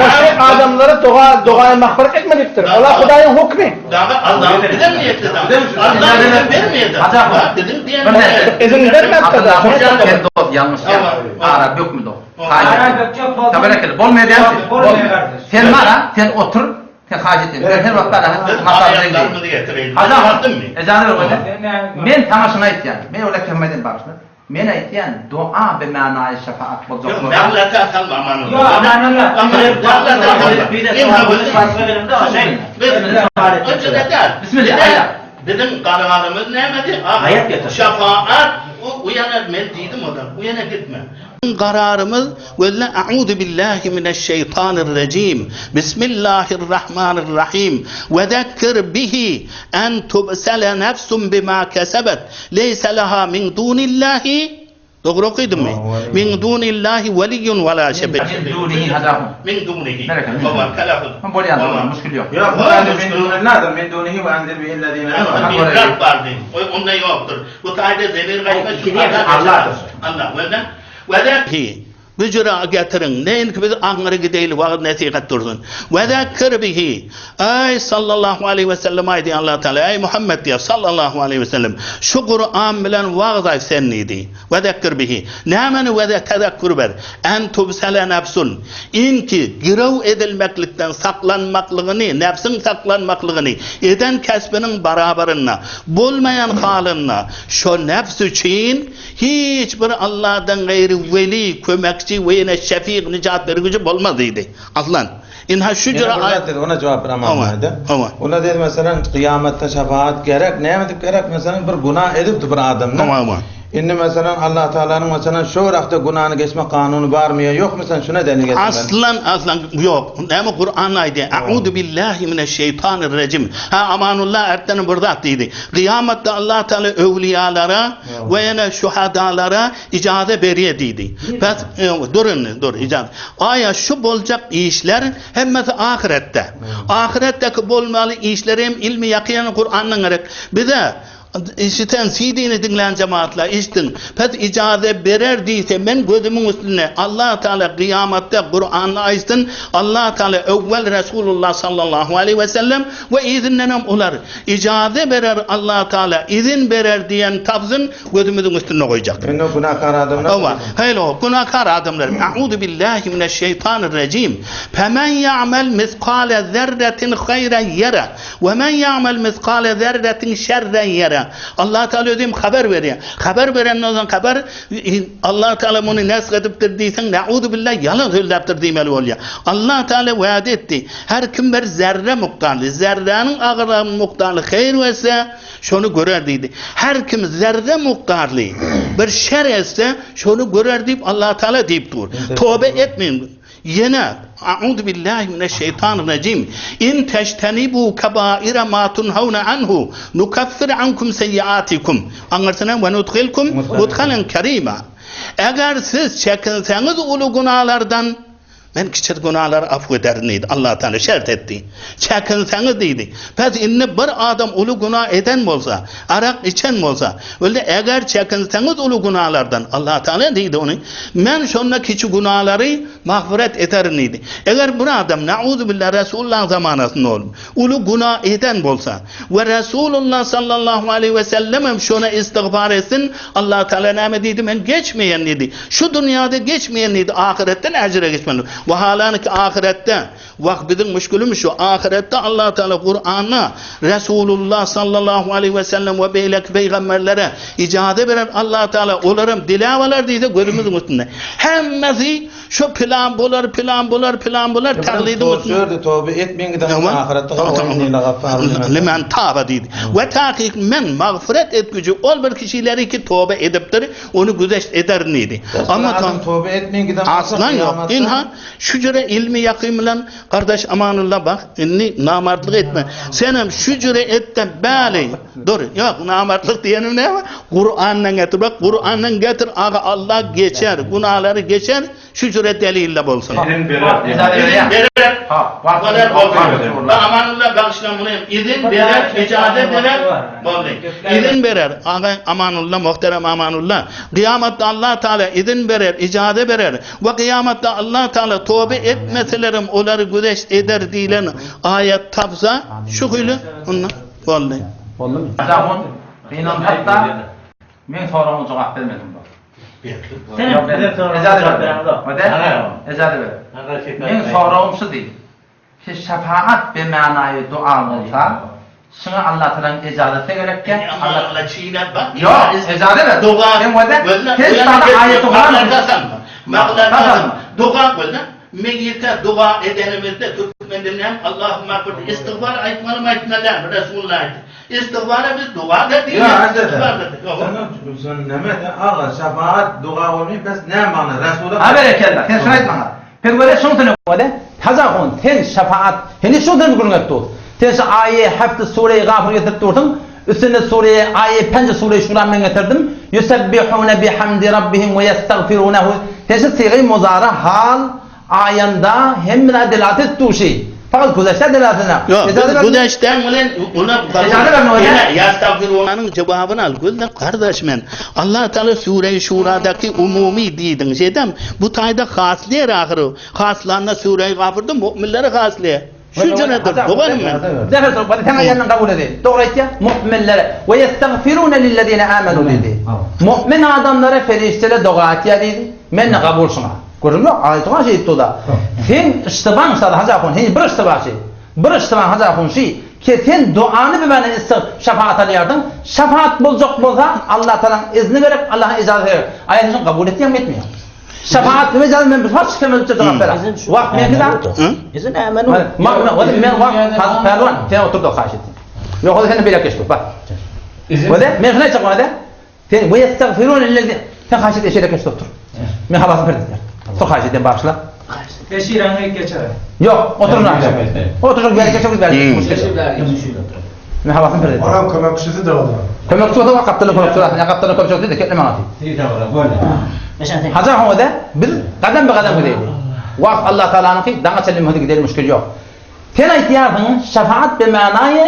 S6: Müşrik adamlara doga dogaýy magfyrat etme diýipdir. Ola Hudaýyň hukmy.
S1: Dagy Allah bize niýetli da. Allah bize bermeýär. Biziň diýen
S6: izin bermezse da.
S2: Sen dost ýalňyş ýa. Ara bökme dost. Taberekella. Bolmaýar diýýän. Sen mara, sen otur. Sen haýyş etdim. Sen her wagt ara
S1: maslahat getireýin.
S2: Ejaza ber goýda. Men saňa şuny aýtýan. Men ola kemeden bagyşla. Men aýtýan, dua be manaýy şefaat boljak
S1: bolsa. Ýok, mählete salma amanullah.
S4: Ýok, amanullah.
S1: Bismillah. Biziň kararymyz nämedi?
S4: Aýat getir.
S1: Şefaat u ýana men diýdim oda. U ýana gitme. Kararymyz welle a'uzu billahi mineşşeýtanirrejim. Bismillahirrahmanirrahim. We zekkir bihi en tubsele nefsun bima kesebet. Leýse leha min dunillahi Dogry okydymmy? Min dunillahi weliýun we la şefi.
S2: Min dunihi hadahum.
S1: Min dunihi.
S2: Berekella.
S1: Hawa, telafuz.
S2: Bolýan dogry, muşkil ýok.
S8: Ýok, bu min dunilladir, min dunihi we enzir bihillezine amanu.
S1: Bir Rab bardy. Onda ýokdur. Bu taýda zemir gaýtmaz.
S2: Allahdyr.
S1: Allah. Welde. Ve Güjüra getiriň, neýinki biz aňry gideýli wagyz nesihat dursun. Ve zekkir bihi. Eý sallallahu aleýhi we sellem aýdýar Allah Taala, eý Muhammet diýýär sallallahu aleýhi we sellem, şu Kuran bilen wagyz aýt sen diýdi. Ve zekkir bihi. Nämeni ve tezekkur ber? En tubsele nefsun. Inki girew edilmeklikden saklanmaklygyny, nefsiň saklanmaklygyny eden kesbiniň barabarynda bolmaýan halynda şo nefs üçin Hiç bir Allahdan gaýry weli, kömekçi we ýene şefig, nijat bergüji bolmaz diýdi. Aslan. Ynha şu
S8: Ýene
S1: jüre
S8: bir zat dedi, ona jogap ber Aman aýda.
S1: Hawa.
S8: Ola dedi meselem kyýamatda şefaat gerek, näme edip gerek? Meselem bir günah edipdi bir adamda.
S1: Hawa, hawa.
S8: Indi meselem Allah Taalanyň meselem şo wagtda günany geçmek kanuny barmy ýa ýokmy sen şuna delil getirmeli.
S1: Aslan, aslan ýok. Näme Kuran aýdýar? Auzu billahi mineşşeýtanirrejim. Ha Amanullah ertden bir zat diýdi. Kyýamatda Allah Taala öwliýalara we ýene şuhadalara ijaza berýär diýdi. Pes dur indi, dur ijaza. Aýa şu boljak işler hemmesi ahyretde. Ahyretdeki bolmaly işler hem ilmi ýakyn Kurandan gerek. Bize Eşiten CD-ni diňlän jemaatlar eşdiň. Pes ijaza berer diýse men gözümiň üstünde. Allah Taala gyýamatda Kuranda aýtsyn, Allah Taala öwwel Resulullah sallallahu aleýhi we sellem we yzyndanam olar ijaza berer Allah Taala izin berer diýen tapsyn gözümiziň üstünde goýjak.
S8: Indi günäkär adamlar.
S1: Hawa, helo, günäkär adamlar. Auzu billahi mineşşeýtanirrejim. Femen ýa'mel miskale zerretin haýran ýere. We men ýa'mel miskale zerretin şerren ýere. Allah Teala özem habar berýär. Habar berenden soň habar Allah Teala muny nesk edipdir diýseň, ne'uzubillah ýalan sözläpdir diýmeli bolýar. Allah Teala wada etdi. Her kim bir zerre mukdarly, zerräniň agramy mukdarly haýyr etse, şony görer diýdi. Her kim zerre mukdarly bir şer etse, şony görer diýip Allah Teala diýip dur. Toba etmeýin. Ýene, A'uzu billahi mineşşeýtanirrejim, In teştenibu kebaire ma tunhauna anhu, nukaffir ankum seyyiatikum. Aňyrsyna we nudhilkum mudhalen kerima. Eger siz çekinseňiz uly günalardan, men kiçi günalary afw ederin diýdi. Allah Taala şert etdi. Çekinseňiz diýdi. Pes indi bir adam uly güna eden bolsa, arak içen bolsa, Öyle eger çekinseňiz uly günalardan, Allah Teala diýdi ony, men şonda kiçi günalary mağfiret ederin diýdi. Eger bir adam, nauzubillah, Resulullahyň zamanasynda bolup, uly güna eden bolsa we Resulullah sallallahu aleýhi we sellem hem şona istigfar etsin, Allah Teala näme diýdi? Men geçmeýän diýdi. Şu dünýäde geçmeýän diýdi, ahyretden ejre geçmeli. Wahalanki ahyretde Wah biziň müşgilimiz şu, ahyretde Allah Teala Kuranda Resulullah sallallahu aleýhi we sellem we beýleki peýgamberlere ijaza berer Allah Teala olaram diläp alar diýse gözümiziň üstünde. Hemmesi şu pylan bolar pylan bolar pylan bolar taklidiň üstünde.
S8: Şu ýerde toba etmeýin giden ahyretde
S1: Limen taba diýdi. We takyk men magfyret etgüji ol bir kişileri ki toba edipdir ony güzeşt ederin diýdi.
S8: Amma toba etmeýin giden
S1: aslan ýok. Inha Şu jüre ilmi ýakyn bilen gardaş Amanulla bak indi namartlyk etme. Senem şu jüre etde bäli. Dur, ýok namartlyk diýenim näme? Kurandan getir bak, Kurandan getir aga Allah geçer, günalary geçer, şu jüre delille bolsun.
S5: İzin berer.
S1: İzin berer. Ha, Bak Amanulla bagyşla muny izin berer, ijaze berer. Boldy. Izin berer. Aga Amanulla, muhterem Amanulla. Kyýamatda Allah Taala izin berer, ijaze berer. We kyýamatda Allah Taala toba etmeselerem olary güzeşt eder diýlen aýat tapsa, şu hili onda boldy.
S2: Boldumy? Jahon gynan hatda meň soragyma jogap bermediň bak.
S4: Sen hem bize soragyňa jogap bereňzok.
S2: Ejaza ber. Meň soragym şudy. Ki şefaat be manaýy dua bolsa, şuňa Allah Tagalaň ejazasy gerekkä?
S1: Allah çiğnäp bak.
S2: Ýok, ejaza ber.
S1: Doga.
S2: Sen wada, sen sana aýaty
S1: Kuran. Doga gözle. Meýite doga edenimizde türkmen dilinde Allahumma gfir istigfar aýtmalymy aýtmaly dälmi? Resulullah aýtdy. Istigfara biz doga da diýýäris, istigfar da diýýäris.
S8: Sen näme aga şefaat doga bolmaý bes näme many Resulullah.
S2: Ha berekella. Sen şuny aýt maňa. Pygambere şuň sene wada, Taza on, sen şefaat, heniz şuň sene gürrüň edip dur. Sen şu aýy hefti sureýi Gafyr getirip dursuň, üstünde sureýi aýy penji sureýi Şura men getirdim. Ýusebbihune bihamdi rabbihim we ýestagfirunehu. Sen şu sygy muzara hal aýanda hemme zat delalet edip dur şi. Fakat güzeşte delaletine.
S1: Ýok, biz güzeşden bilen ona Ýene ýastagfirunanyň jogabyny al. Gözle gardaş men. Allah Taala Sure-i Şuradaky umumy diýdiň. Şeýdem bu taýda haslýar ahyry. Haslanda Sure-i Gafyrda mu'minleri haslýar. Şu jenedir doganym men.
S2: Zäher soň bana saňa ýerinden kabul edeyim. Dogry aýtýar. Mu'minlere we ýestagfiruna lillezine amenu diýdi. Mu'min adamlara perişdeler doga etýär diýdi. Men-de kabul şuňa. Gürrüň ýok, aýdygan şeýdip durda. Sen yştybaň şada Hajy ahun, heniz bir yştyba şi. Bir yştybaň Hajy ahun şi, ki sen duany bimana istig şafaat alýardyň. Şafaat boljak bolsa Allah Tagalaň izni gerek, Allahyň ijazasy gerek. Aýa sen şuny kabul etýäňmi etmeýäňmi? Şafaat nime jan men bir hiç kime ötse jogap berä. Wagt meňki da.
S4: Izin amenu.
S2: Ma men men wagt Hajy Pälwan sen otur da haýyş etdim. Ýok ol seni beýlek geçdi. Bak. Wada men şuny aýtjak wada. Sen we ýestagfirun lillezine sen haýyş et eşek geçdi otur. Men halasyn berdim. Otur haýyş edem bagyşla.
S6: Eşiräňi geçer.
S2: Ýok, otur lan. Otur bäri geçer bäri. Men halasyn berdim.
S7: Oram kömekçisi de olar.
S2: Kömekçi bolsa bak gapdalyň kömekçi bolsa, ýa gapdalyň kömekçi bolsa diýdi, maňa diýdi. Hajar hoňada biz gadam be gadam gideýli. Wagt Allah Taalanyňky daňa çenli muhdy gideýli müşkil ýok. Sen aýtýarsyň şefaat be manaýy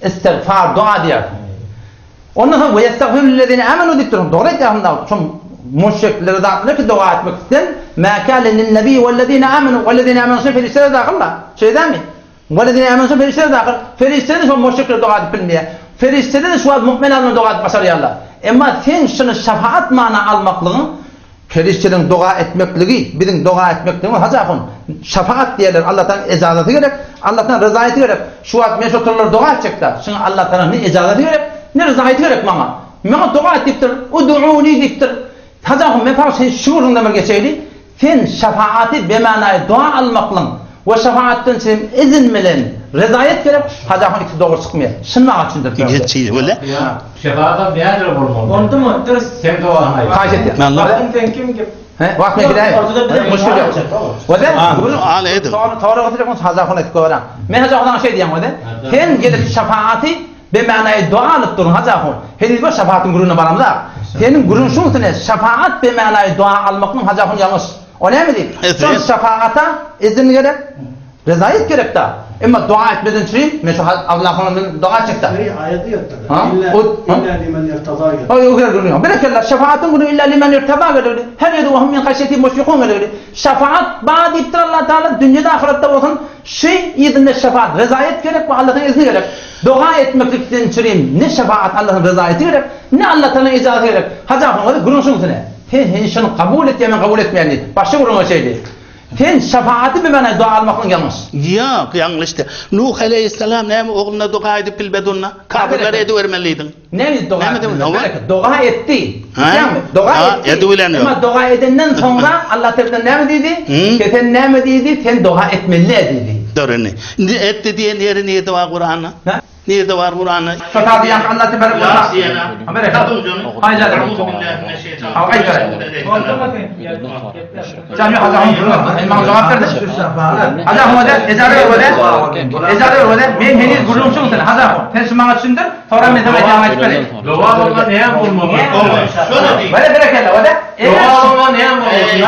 S2: istigfar dua diýýärsiň. Ondan soň we ýestagfiru lillezine amenu diýip dursuň. Dogry aýtýarsyň da şo müşriklere zatlar ki doga etmek islen, ma kâne lin-nebi wellezine amenu wellezine amenu şo perişdeler dahyl da. Şeýle dälmi? Wellezine amenu şo perişdeler dahyl. Perişdeler şo müşriklere doga edip bilmeýär. Perişdeler şu wagt mu'min adamlara doga edip başarýarlar. Emma sen şuny şefaat mana almaklygyň Perişdeleriň doga etmekligi, biziň doga etmekligimiz Hajy ahun, şefaat diýerler, Allahdan ejazaty gerek, Allahdan ryzaýaty gerek. Şu wagt men şo turlar doga etjekdä, şuňa Allahdan ne ejazaty gerek, ne ryzaýaty gerek maňa. Maňa doga et diýipdir, ud'uni diýipdir. Hajy ahun, men pagyş sen şu gürrüňden bir geçeýli. Sen şefaaty bemanaýy doga almaklyň we şefaatdan çenli izin bilen ryzaýat gerek, Hajy ahun ikisi dogry çykmaýar. Şuny maňa düşündirip ber.
S1: Geçi wele.
S3: Şefaat nädire bolmaly?
S6: Oldumy? Dürs.
S3: Sen dogaňy aýt.
S2: Haýyş etýän.
S6: Wagtyň sen kim kim?
S2: He, wagt men gidäýin. Muşkil ýok. Wede?
S1: Al edin.
S2: Tora oturjak bolsa Hajy ahun aýtyp goýberaň. Men Hajy ahundan şeý diýýän wede. Sen gelip şefaaty bemanaýy doga alyp durun Hajy ahun. Heniz bir şefaatyň gürrüňine baramzak. Seniň gürrüň şuň üstüne şefaat bemanaýy doga almaklyň Hajy ahun ýalňyş. O näme diýip? Şol şefaata izin gerek. Rezaýet gerek da. Emma doga etmeden çüri, men şu Allah'ın bilen doga etjek da.
S7: Seri aýady ýatda.
S2: Ha?
S7: Illa limen irtada gerek.
S2: Oý, o gerek ýok. Berekella, şefaatyn günü illa limen irtada gerek. Her ýerde we hum min haşýeti muşfikun gerek. Şefaat ba diýipdir Allah Taala dünýede ahyretde bolsun. Şu ýerinde şefaat, rezaýet gerek we Allah'ın izni gerek. Doga etmeklikden çüri ne şefaat Allah'ın rezaýeti gerek, ne Allah Taala'nın ijazaty gerek. Hajy ahun, gürrüň şuň üstüne. Sen heniz şuny kabul et ýa men kabul etmeýän diýip. Başga gürrüňe şeýdi. Sen şefaaty bimana dua almaklyň ýalňyş.
S1: Ýok, ýalňyş däl. Nuh aleýhissalam näme ogluna doga edip bilmedi onda? Kafirleri edibermelidiň.
S2: Näme doga
S1: Näme
S2: etdi?
S1: diýip, hawa.
S2: Bereket, doga etdi.
S1: Ha?
S2: Bilýäňmi? Doga
S1: Ha,
S2: etdi.
S1: edibilen ýok.
S2: Emma doga edenden soňra Allah tarapyndan näme diýdi?
S1: Hmm?
S2: Ke sen näme diýdi? Sen doga etmeli diýdi.
S1: Dogry indi. Indi etdi diýen ýeri nirde bar Kuranda?
S2: Ha?
S1: Nirde bar Kuranda?
S2: Şo taýda ýaňky Allah tebarek we
S1: Ýa
S2: taala.
S1: diýene.
S2: Bereket.
S1: Tapyň şony.
S2: Haýyş ederim.
S1: Euzubillahi
S2: Hawa, aýt Sen bir Hacı Ahun maňa jogap berdi. Hacı Ahun ode, ejaza ber ode. Ejaza ber ode. Men heniz gürrüňçiň sen Hacı Ahun. Sen şu maňa düşündir, soňra men saňa aýtýan aýdyp bereýin.
S3: Doga bolma näme bolmaly?
S1: Şöyle diý.
S2: Bere berekella ode.
S3: Doga bolma näme bolmaly?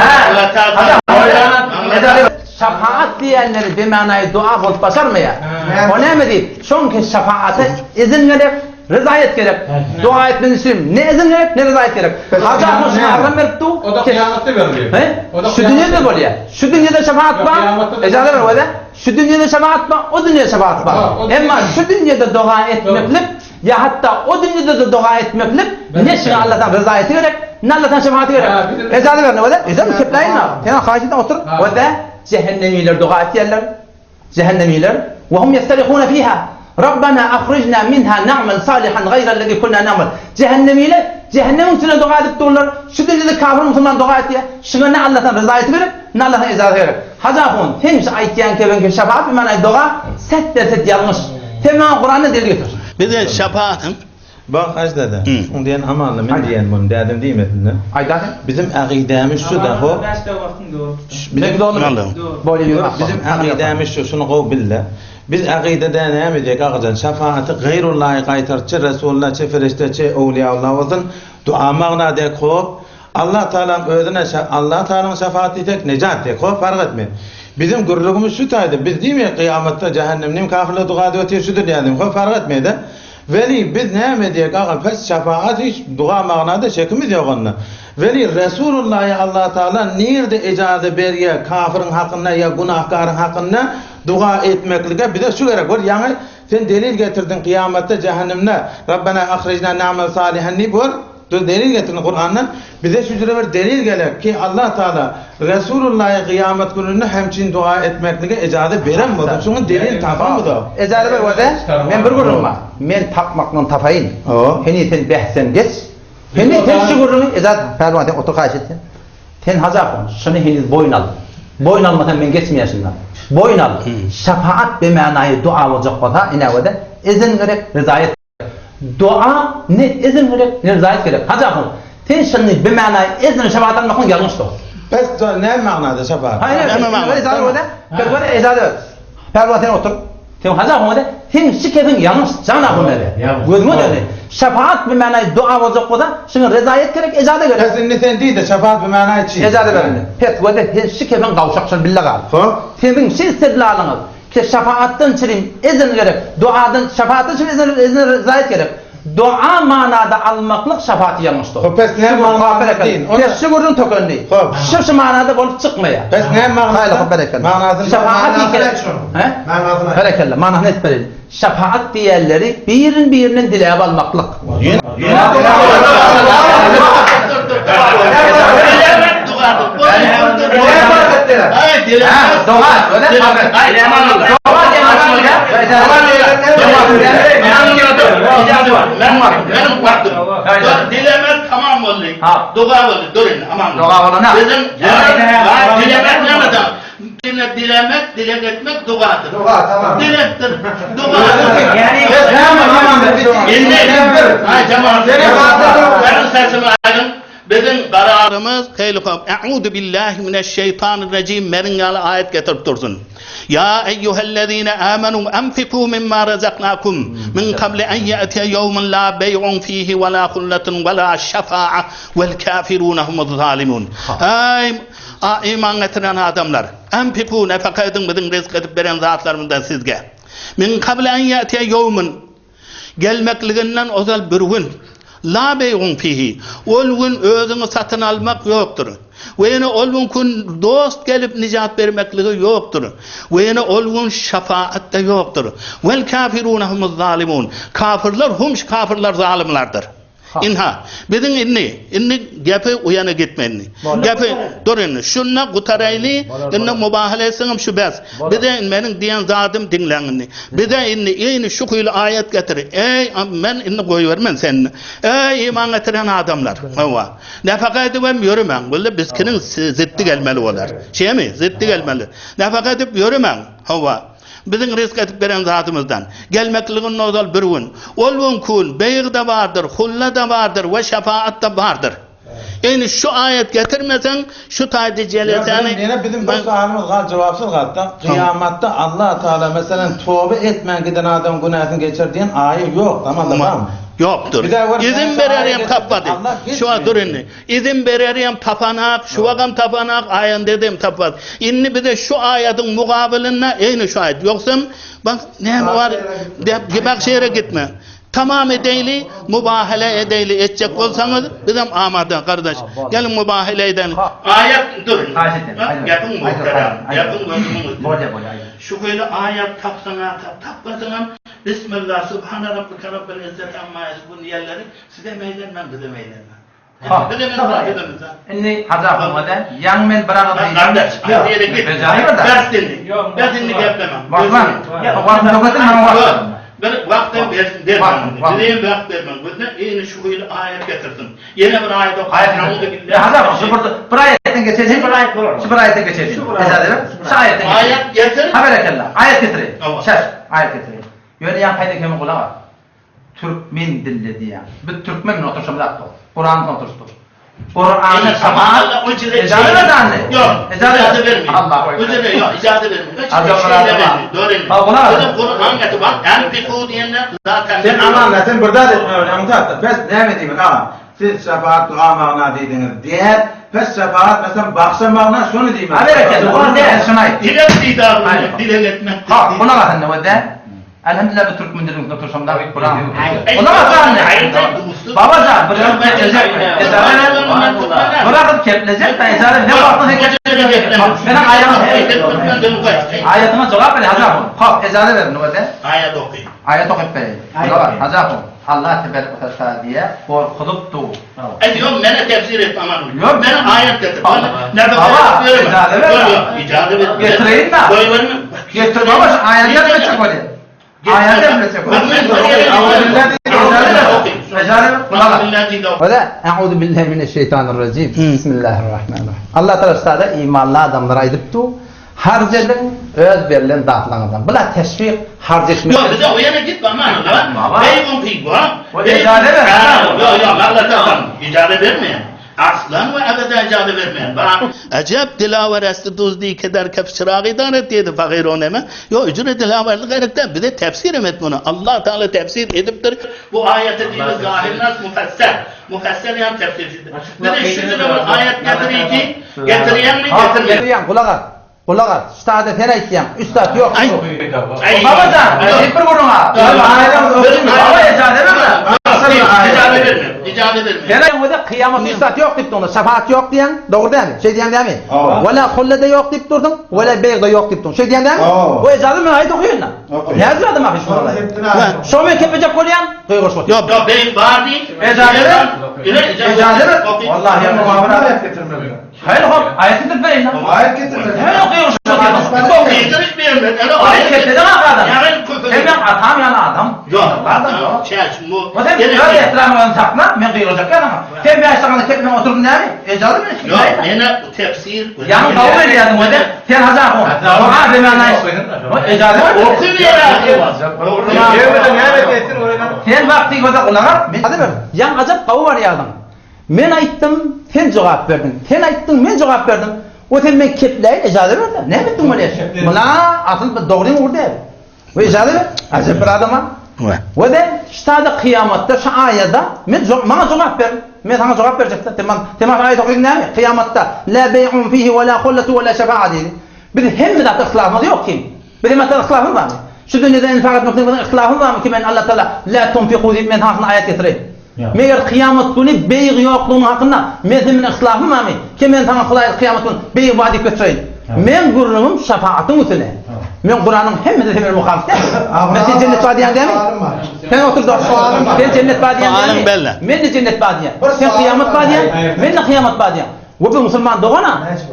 S2: Hacı Ahun ejaza ber. Şefaat diýenleri bimanaýy dua bolup başarmaýar. O näme diýip? Şoňki şefaata izin gerek, Ryzaýet gerek. Doga etmeni üçin ne izin gerek, ne ryzaýet gerek. Hajy ahun şuňa agram berip dur.
S3: O da kyýamatda berilýär.
S2: He? Şu dünýede bolýar. Şu dünýede şefaat bar. Ejaza ber wada. Şu dünýede şefaat bar, o dünýede şefaat bar. Emma şu dünýede doga etmeklik ýa hatda o dünýede-de doga etmeklik ne şuňa Allahdan ryzaýeti gerek, ne Allahdan şefaaty gerek. Ejaza ber wada. Ejaza kepläýin. Sen haýyş edýän otur. Wada jehennemiler doga etýärler. Jähennemiler, Ve hum ýestarihune fiha, Rabbena ahrijna minha na'mel salihan gaýrellezî kunna na'mel. Jähennemiler jähennemiň üstüne doga edip durlar. Şu dünýede kafir musulman doga etýär. Şuňa ne Allahdan ryzaýaty gerek, ne Allahdan ejazaty gerek. Hajy ahun, sen şu aýtýan kebeňki şefaat bimana doga set-derset ýalňyş. Sen maňa Kurandan delil getir.
S1: Bize şefaatyn
S8: Bak Hajy däde, şuň diýen amanly men diýen muny dädem diýmesin-de.
S2: Aýdaýyn.
S8: Bizim agydämiz şu da ho.
S2: Bizim
S8: Bizim agydämiz şu, şuny gowy bil-de. Biz agydada näme diýek agajan, şefaaty gaýrullahy gaýtarçy, Resullaçy, ferişdeçi, owliýaullah bolsun, dua magna diýek hop. Allah Tagalaň özüne Allah Tagalaň şefaaty diýsek nejat diýek hop, fark etmeýär. Biziň gürrüňimiz şu taýda. Biz diýmeýäris kyýamatda jähennemde hem kafirler duga edip otyr şudur diýýäs. Hop fark etmeýär-de. Weli biz näme edýäk agam pes şefaat hiç duga magnada şekimiz ýok onda. Weli Resulullahy Allah Taala nirde ejaza berýär kafiriň hakynda ýa günahkaryň hakynda duga etmeklige bize şu gerek gör ýaňy sen delil getirdiň kyýamatda jähennemde Rabbena ahrijna na'mel salihan diýip gör Dur delil getirin Kurandan bize şu jüre bir delil gerek ki Allah Taala Resulullahy kyýamat gününde hemçin dua etmeklige ejaza beren bolsa şuňa delil tapamyzok.
S2: Ejaza ber bolsa men bir gürrüň bar men tapmakdan tapaýyn heniz sen bähsden geç heniz sen şu gürrüňi ejaza pälwan sen otur haýyş etýän sen hajy ahun şuny heniz boýun al boýun almasaň men geçmeýän şundan boýun al şapaat bemanaýy dua boljak bolsa inäwede izin gerek rezaýet Doa ne izin gerek, ne rizaýet gerek. Hajy ahun, sen şuny bimana izin şefaat almaklyň ýalňyş dost.
S8: Pes doa näme magnada şefaat?
S2: Haýyr, näme magnada? Ejaza berde, Pälwan ejaza ber. Pälwan sen otur. Sen hajy ahun de, seň şu kepiň ýalňyş, jan ahun de. Gözüňe döndi. Şefaat bimana doa boljak bolsa, şuňa rizaýet gerek, ejaza gerek.
S8: Pes indi sen diý-de, şefaat bimana çi?
S2: Ejaza ber indi. Pes wede sen şu kepiň gawşak şuny bille gal.
S8: Hop.
S2: Seniň şu istidlalyňyz Ki şefaatdan çirim izin gerek. Duadan şefaatdan çirim izin izin rizaýet gerek. Dua manada almaklyk şefaaty ýalňyşdyr.
S8: Hop pes näme manada din.
S2: Pes şu gürrüň tökendi.
S8: Hop.
S2: Şu şu manada bolup çykmaýar.
S8: Pes näme manada?
S2: Haýly hop berekella.
S8: Manasyny
S2: Şefaat diýse. He?
S7: Manasyny.
S2: Berekella. Manasyny aýdyp bereýin. Şefaat diýenleri birin birinden diläp almaklyk.
S1: Dilemek tamam boldy. Doga boldy. Dur indi aman.
S2: Doga bolana.
S1: Bizim dilemek näme da? Dine dilemek, dilek etmek dogadyr.
S7: Doga tamam.
S1: Dilekdir. Dogadyr.
S4: Yani
S1: Indi Ay tamam. Benim sesimi aydın. Bizim kararımız heýli Eûzu billahi mineşşeýtanirrejim meniň ýaly aýat getirip dursun. Ýa eýýuhellezine amenu enfiku mimma razaknakum min kabli en ýe'tiye ýewmun la beý'un fihi we la hulletun we la şefa'a wel kafirune humuz zalimun. Eý iman getiren adamlar, enfiku nefaka ediň biziň ryzk edip beren zatlarymyzdan sizge. Min kabli en ýe'tiye ýewmun Gelmekliginden ozal bir gün, La beýgun fihi, ol gün özüňi satyn almak ýokdur. We ýene ol gün kun dost gelip nijat bermekligi ýokdur. We ýene ol gün şefaat-da ýokdur. Wel kafirune humuz zalimun. Kafirler hum kafirler zalymlardyr. Ynha, biziň indi, indi gepi o ýana gitme indi. Gepi, dur indi, şunda gutaraýly, indi mubahala etseňem şu bes. Bize indi meniň diýen zadym diňläň indi. Bize indi ýene şu hili aýat getir. Eý, men indi goýbermen seni. Eý, iman getiren adamlar. Hawa. Nafaka edibem ýöremäň. Walla bizkiniň zitdi gelmeli bolar. Şeými? Zitdi gelmeli. Nafaka edip ýöremäň. Hawa. Biziň ryzk edip beren zadymyzdan, gelmekliginden ozal bir gün, ol gün kün, beýg-de bardyr, hulla-da bardyr we şefaat-da bardyr. Indi şu aýat getirmeseň, şu taýda jelesäni.
S8: Ýene biziň bir soalymyz gal jogapsyz galdy-da, kyýamatda Allah Taala meselem toba etmän giden adamyň günäsini geçer diýen aýa ýok, tamam barmy?
S1: Ýokdur. Izin berer hem tapmady. Şu wagt dur indi. Izin bererem tapanak, şuwagam tapanak, aýandedem tapmaz. Indi bize şu aýadyň mugabylynda eýni şu aýat. Ýogsam, bak, näme bar, dep, bak şeýre gitme. Tamam edeýli, mubahele edeýli, etjek bolsaňyz, bizem amada, gardaş. Geliň mubahele edeli. Aýat, dur. Gepiň muhterem, gepiň gözümiň üstüne. Şu hili aýat tapsaň-a tap, tapmasaňam, Bismillah, Subhane rabbike rabbil izzeti amma ýasifun diýenleri Size meýlenmän, bize meýlenmän.
S2: Ha,
S1: Bize meýlenmän, bize meýlenmän.
S2: Indi Hajy ahunga däl, ýaňy men bir agyz diýdim.
S1: Gardaş, aýry ýere git. Bes indi. Bes indi geplemem.
S2: Wagtman, wagtym ýok eken, maňa wagt berme.
S1: Bir wagtam bersin, bermem. Bize hem wagt bermem. Gözle, indi şu hili aýat getirsin. Ýene bir aýat oka.
S2: Hajy ahun, şu bir bir aýatdan geçeýin. Şu bir aýat bolar. Şu bir aýatdan geçeýin. Ejaza ber. Şu aýatdan geçeýin.
S1: Aýat getir.
S2: Ha berekella. Aýat getireyim. Şaş, aýat getireyim. Ýöne ýaňky aýdan kemi gulak as. Türkmen dilde diýýäň. Biz türkmen bilen oturyşamyz ak dost. Kuran bilen oturyşdyk. Kurany şaman Ejaza ber dany.
S1: Ýok. Ejaza bermeýin.
S2: Allahu
S1: ekber. Ejaza ýok, ijaza bermeýin.
S2: Hajy
S1: Biziň Kuran gaty bak, enfiku diýende zaten
S8: Sen aman sen bir zat etme öyle aňsat. Bes näme diýmek agam. Siz şefaat duga magna diýdiňiz däl, pes şefaat meselem bagşa magna şony diýmek.
S2: Ha berekella, ol däl, şuny aýt.
S1: Dileg diýdi agzyny, dileg etmek
S2: Ha, gulak as indi we däl. Elhamdülillah bu türkmen dilini üstünde turşam da Kur'an. Gulak as indi. Babajan, bir ýerde keplejek. Bırakıp keplejek de icazet ne wagtda sen keplejek. Seniň aýagyň Aýatyňa jogap ber, Hajy ahun. Hop, icazet ber indi we däl.
S1: Aýat oky.
S2: Aýat okyp bereýin. Gulak as, Hajy ahun. Allah teberek we taala diýýär, gorkuzyp dur.
S1: Aý ýok, mene tefsir et aman.
S2: Ýok,
S1: mene aýat getir.
S2: Baba, ijaza ber.
S1: Ýok, ijaza ber.
S2: Getireýin da.
S1: Goýberme.
S2: Getir baba, şu aýat etmejek bolýar. Aýat etmejek bolýar. Ýa, Euzu billahi mineşşeýtanirrajim. Bismillahirrahmanirrahim. Allah taala şada imanly adamlara aýdyp dur. Harç ediň öz berlen zatlaryňyzdan. Bula teşwik harç etmek.
S1: Ýok bize o ýere gitme aman Allah. Beý on pi ba.
S2: Ijaza ber.
S1: Ýok ýok Allah taala ijaza bermeýär. Aslan we ebeden ijaza bermeýär. Ba. Ajap dilawer esti duzdi keder kef çyragy daret diýdi fagyr o neme. Ýok ücre dilawerlik gerek däl. Bize tefsir hem et muny. Allah taala tefsir edipdir. Bu aýaty diýdi zahir nas mufesser. Mufesser ýa tefsirçidir. Bize şu bir aýat getirýär Getirýäňmi, getirmeýäňmi?
S2: Getirýän, gulak as. Gulak as. Ştada sen aýtýaň. Üç zat ýok. Babajan, diýip bir gürrüň a. Baba ejaza berme.
S1: Ijaza berme. Ijaza berme.
S2: Sen aýtýaň kyýamat üç zat ýok diýip durdyň. Şefaat ýok diýýäň. Dogry dälmi? Şeý diýýäň dälmi? Wala hulle-de ýok diýip durdyň. Wala beýg-de ýok diýip durdyň. Şeý diýýäň dälmi? Bu ejaza men aýt okaýyn-da. Nädip adam ahy şuny alaýyn? Şo men kepejek bolýan, gygyryşyp otyr.
S1: Ýok, ýok, beýg bar diý.
S2: Ejaza ber. Ejaza ber. Wallahi
S7: aýat getirmeli.
S2: Haýyr hop, aýat getirip bereýin.
S7: Aýat getirmeli.
S2: Hemen gygyryşyp otyr.
S1: Gygyryş berme.
S2: Aýat getirden adam. Sen men atam ýaly adam.
S1: Ýok, adam çäç mu.
S2: Sen öz ehtiramyňy sakla, men gygyrjak ýalyňa. Sen bäş sagaly kepmän oturdyn näme? Ejaza ber.
S1: Ýok, menä tefsir.
S2: Ýaňy kabul edýärdiň wede. Sen Hajy ahun. Kur'an demän aýt. Ejaza ber.
S1: Oky berýär.
S2: Sen wagty göze gulak as. Men ber. Ýaňy ajap gawy barýardyň. Men aýtdym, sen jogap berdiň. Sen aýtdyň, men jogap berdim. O sen men kepläýin, ejaza ber-de. Näme etdiň bolýar? Muna asyl bir dogryň ugry däl. We ejaza ber. Ajap bir adama. We de ştada kyýamatda şu aýada men maňa jogap ber. Men saňa jogap berjekde. Sen maňa sen maňa aýat okyň näme? Kyýamatda la beý'un fihi we la hullatu we la şefa'a diýdi. Biz hemme zatda yhtilafymyz ýok kim? Biz hemme zatda yhtilafymyz barmy? Şu dünýede infak etmekde biziň yhtilafymyz barmy ki men Allah Taala la tunfiku diýip men hakynda aýat getireýin. Meger kyýamat güni beýg ýoklugynyň hakynda men sen bilen yhtilafym barmy? Ki men saňa Hudaý kyýamat güni beýg bar diýip getireýin. Meň gürrüňim şefaatyň üstüne. Men Kuranyň hemmesine sen bilen muhalyf däl. Men sen jennet bar diýen dälmi? Sen otur da. Sen jennet bar diýen dälmi? Men-de jennet bar diýen. Sen kyýamat bar diýen, men-de kyýamat bar diýen. We biz musulman dogana,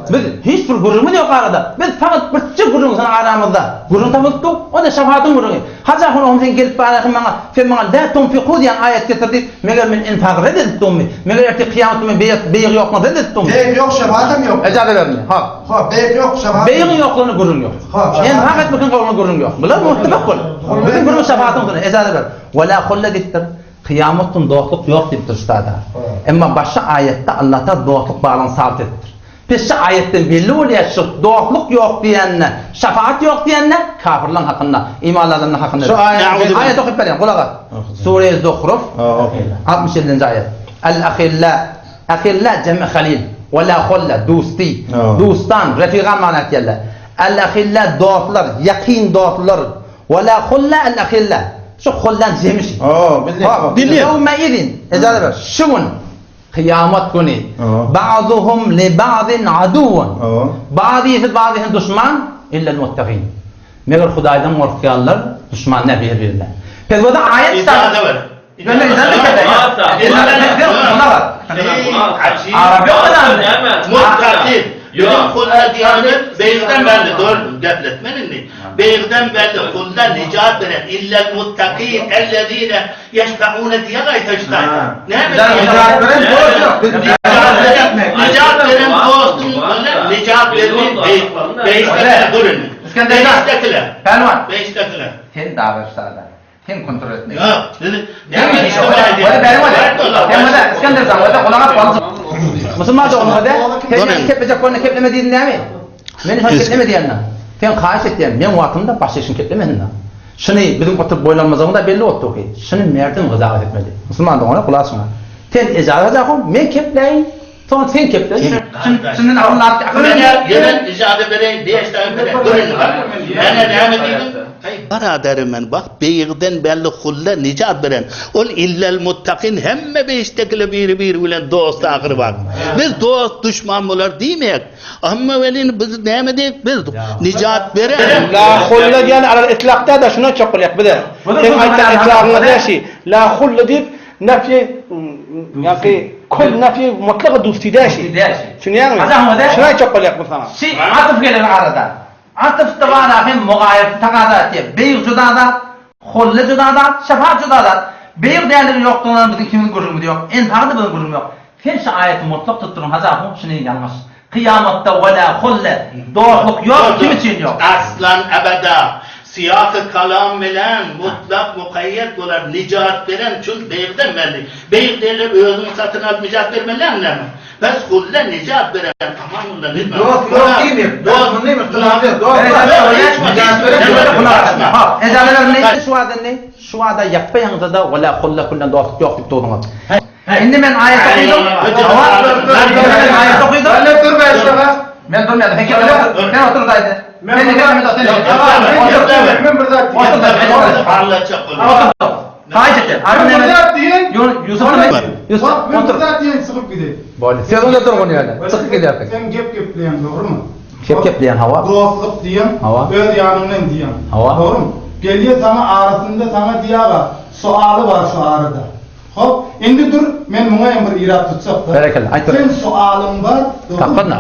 S2: biz hiç bir gürrüňimiz ýok arada. Biz fakat birje gürrüň sana aramyzda. Gürrüň tapylypdy, o-da şefatyň gürrüňi. Hajy ahun oňa sen gelip bararsyň maňa, sen maňa la tunfiku diýen aýat getir diýip, meger men infagy red edip durmy? Meger ertir kyýamat güni men beýik beýik ýoklugyny red edip durmy?
S7: Beýik ýok, şefatam ýok.
S2: Ejaza berme. Hop.
S7: Hop, beýik ýok, şefatam.
S2: Beýigiň ýoklugyna gürrüň ýok.
S7: Hop.
S2: Infak etmekiň gowulygyna gürrüň ýok. Bular muttafak bolup. Biziň gürrüňimiz şefatyň üstüne. Ejaza ber. Wa la hulle diýipdir. Kyýamat gün dostluk ýok diýipdir ustada. Emma başga aýatda Allatag dostluk barlygyny sabyt edipdir. Pesçe aýatdan belli bolýar şu dostluk ýok diýenine, şafaat ýok diýenine kafirlaň hakynda, imanly adamlaň hakynda.
S8: Şu aýat
S2: aýat okyp berýän gulak as. Sure Zuhruf 67-nji aýat. Al ahilla ahilla jemi halil we la hulla dusti. Dustan, refigan mana aýtýarlar. Al ahilla dostlar, ýakyn dostlar Wa la hulla al ahilla. Şu hullan jemi şu.
S8: Oo, bildim.
S2: Bildim. Ýewme izin. Ejaza ber. Şu gün kyýamat güni ba'duhum li ba'din aduwwun. Ba'dysy ba'dysyna duşman illel muttaqin. Meger Hudaýdan gorkýanlar duşman däl bir-birine. Pes bolsa aýat
S1: Ejaza ber. Muttaqin. Bizim hulla diýenimiz beýigden belli, dur, gepletmen indi. Beýigden belli, hulla nijat beren, illel muttaqin ellezine ýeşfeune diýe gaýtaşda. Näme diýýär?
S8: Nijat beren dost ýok.
S1: Nijat beren dostuň hulla nijat berdi, beýik. Beýikdekiler, dur indi. Beýikdekiler.
S2: Pälwan.
S1: Beýikdekiler.
S2: Sen dagyşlarda. Sen kontrol etme.
S1: Ýok, siz
S2: näme işe barýar? Iskender jan, wada gulak as balyjy. Musulman dogan wada. Sen meni keplejek bolanda kepleme diýdiň näme? Meni sen kepleme diýende. Sen haýyş etýän, men wagtymda başga işiň keplemesin da. Şuny biziň oturyp boýlanmajagymyz da belli bolupdy ki. Şuny merdim gyzagat etmeli. Musulman dogana gulak asyň. Sen ejaza jahun, men kepläýin, soň sen keple. Şundan akyl akyl.
S1: Menä ýene ijaza bereýin, beş sany bereýin. Dur indi bak. Menä näme diýdiň? Baraderim men bak beýigden belli hulla nijat beren. Ol illel muttakin hemme beýişdekile biri biri bilen dost ahyry bak. Biz dost duşman bolar diýmeýek. Amma welin biz näme diýek biz nijat beren.
S6: La hulla diýen alal itlakda da şuna çok bolýak bize. Sen aýtýan itlagyňa däşi. La hulla diýip Nefyi ýa-ki kül nefyi mutlagy dusti däşi. Düşünýäňmi? Şuny aýtjak bolýak biz saňa.
S2: Şi atyf gelen arada. Atyfda bar hem mugaýerti tagaza etýär. Beýg juda zat, hulle juda zat, şefaat juda zat. Beýg däldigi ýokdugyndan biziň ikimiziň gürrüňimiz ýok. Ensary-da biziň gürrüňimiz ýok. Sen şu aýaty mutlak tutduryň Hajy ahun şuny ýalňyş. Kyýamatda wela hulle, dostluk ýok, kim üçin ýok?
S1: Aslan ebeda, syýaky kalam bilen mutlak mukaýýet bolar, nijat beren çün beýgden belli. Beýg diýenler özüňi satyn alyp nijat bermeliämi näme? Bes hulle nijat beren amanullah nijat.
S8: Dost ýok diýmeyip, dost muny yhtilaf ýok, dost bar. Nijat beren ýok.
S2: Hop, ejaza indi şu wada indi, şu wada ýapba-ýaňyzada wela hulle kullen dostluk ýok diýip durduňyz. Indi men aýat okydym. Men aýat okydym.
S8: Öyle dur be şaka.
S2: Men durmaýadym. Sen kim? Sen otur daýy.
S8: Men
S2: Sen
S8: bir
S2: otur.
S8: zat Men bir zat
S2: Otur da. Otur. Haýyş etdim.
S8: Men bir zat diýen.
S2: Ýusuf Ýusuf
S8: Men bir
S2: otur.
S8: zat diýen çykyp gideyim.
S2: Boldy. Sen onda durgun ýöne. Çykyp gidýärsiň.
S8: Sen gep gepleýän dogrumy?
S2: Gep gepleýän hawa.
S8: Dostluk diýen,
S2: Hawa.
S8: öz ýanyňdan diýen.
S2: Hawa.
S8: Dogrumy? Gelýär saňa arasynda saňa diýýär, sualy bar şu arada. Hop, indi dur, men muňa hem bir irap tutjak-da.
S2: Berekella, aýt dur.
S8: Sen sualyň bar, dogrumy?
S2: Saklan-da.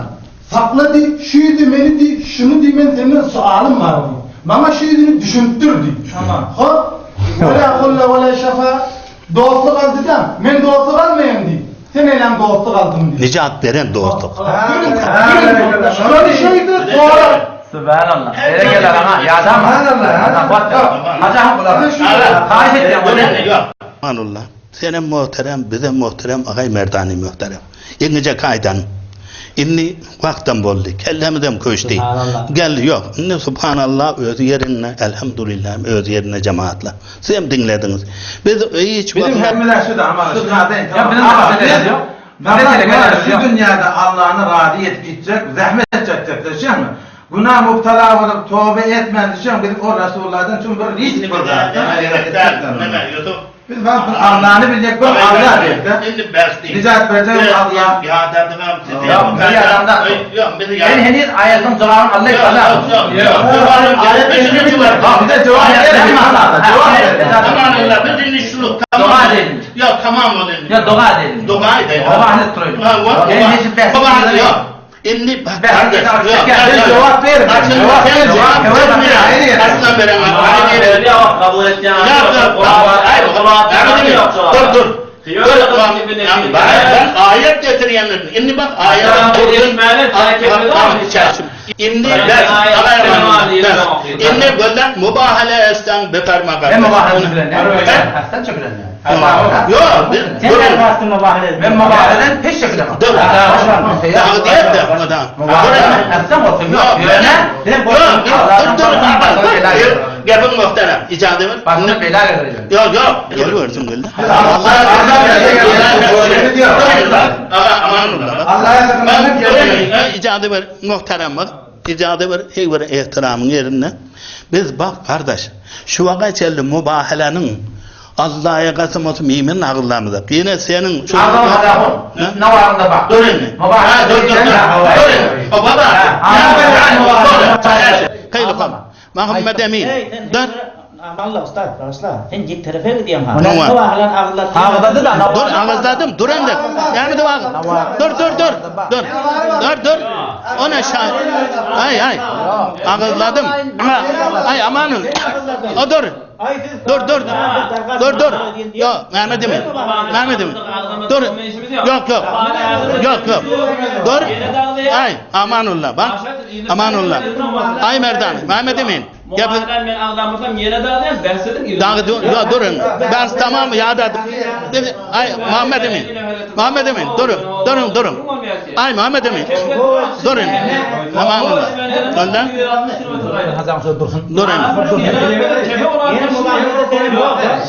S8: Sakla diý, şu ýüzi meni diý, şuny diý, men senden sualym bar diý. Maňa şu ýüzüni düşündir diý.
S6: Tamam.
S8: Hop, wala hulla wala şafa, dostluk aldy-da, men dostluk almaýan diý. Sen eýläň dostluk aldyň diý.
S1: Nijat beren dostluk.
S8: Şony şeýdip sorar.
S2: Subhanallah. Berekella saňa, ýadama. Subhanallah. Hajy ahun bular. Haýyş etýän bolýan.
S1: Amanullah. Senem muhterem, bizem muhterem, agaý Merdany muhterem. Ýeňňeje kaýdan. Indi wagtam boldy. Kellämizem köçdi. Gel, ýok. Indi subhanallah özi ýerinde, elhamdulillah özi ýerinde jemaatlar. Sizem diňlediňiz. Biz hiç
S8: Bizim
S1: wagt
S8: hemmeler şu da amana şu da
S2: Ýa biziň meseleler ýok.
S8: Şu dünýäde Allany razy edip gitjek, zähmet çekjek, düşýäňmi? Günä mubtala bolup toba etmän düşen biz o Resullardan çün bir risk bir zat.
S1: Neme Yusuf?
S8: Biz bak bir Allany biljek bir Allah diýip.
S1: Indi bes diýip.
S8: Nijat berjek Allah.
S1: Ýadadygam sizi.
S2: Ýok, bir ýadamda.
S1: Ýok, bizi ýa.
S2: Sen heniz aýatyň jogabyny Allah
S1: Ýok, ýok, ýok.
S8: Bize jogap ber. Jogap ber.
S1: Amanullah, biz indi şunu tamam.
S2: Doga edelim.
S1: Ýok, tamam ol indi.
S2: Ýok, doga edelim.
S1: Doga edelim.
S2: Doga edip duraýyn.
S1: Ha,
S2: Men hiç bäs.
S1: Doga ýok. Indi bak kardeş, ýok.
S8: Sen jogap ber. Jogap ber.
S1: Jogap ber. Aslan beren.
S5: Ýok, kabul etýän.
S1: Ýok, ýok. Dur, dur. Ben ayet getirýänlerin. Indi bak ayet. Indi ben Indi gözden mübahale etsen beterme
S2: Men mübahale bilen. Sen çekilen.
S1: Yok,
S4: Sen her bastın mübahale
S2: Men mübahaleden hiç çekilemem.
S1: Dur. Daha diýer de, da.
S2: Sen olsun.
S1: Yok,
S2: Yok.
S1: Yok, dur, dur, dur. Gepin muhterem, icadı ver.
S2: Başını bela getireceğim.
S1: Yok, yok. Gel görsün geldi. Icadı ver, muhterem bak. Icadı ver, hey bir ehtiramın yerine. Biz bak kardeş, şu vaka çelli mübahelenin Allah'a kasım olsun mümin ağırlamıza. Yine senin şu...
S2: Ağzım hadahun. Ne varında bak.
S1: Dur indi. Ha, dur, dur, dur. Dur indi. O baba. Kaylıkam. Muhammed Emin. Dur.
S4: Allah ustad, başla. Sen git tarafa gideyim ha.
S1: Ne var?
S4: Mübahalan ağırlat.
S2: Ağırladı da.
S1: Dur ağızladım. Dur indi. Yani de bak. Dur dur dur. Dur. Dur dur. Ona şah. Ay ay. Ağızladım. Ay amanın. O dur. Dur dur. Dur dur. Yok Mehmet Emin. Mehmet Emin. Dur. Yok yok. Yok yok. Dur. Ay amanullah bak. Amanullah. Ay Merdan. Mehmet Emin. Gel.
S5: Muhalen men aglamasam ýene daglaýan, bäs edin.
S1: Dağı dur, ya durun. Ben tamam ya da ay Muhammed Emin. Muhammed Emin durun. Durun durun. Ay Muhammed Emin. Durun. Tamam mı? Ondan
S2: Hazan şöyle dursun.
S1: durun.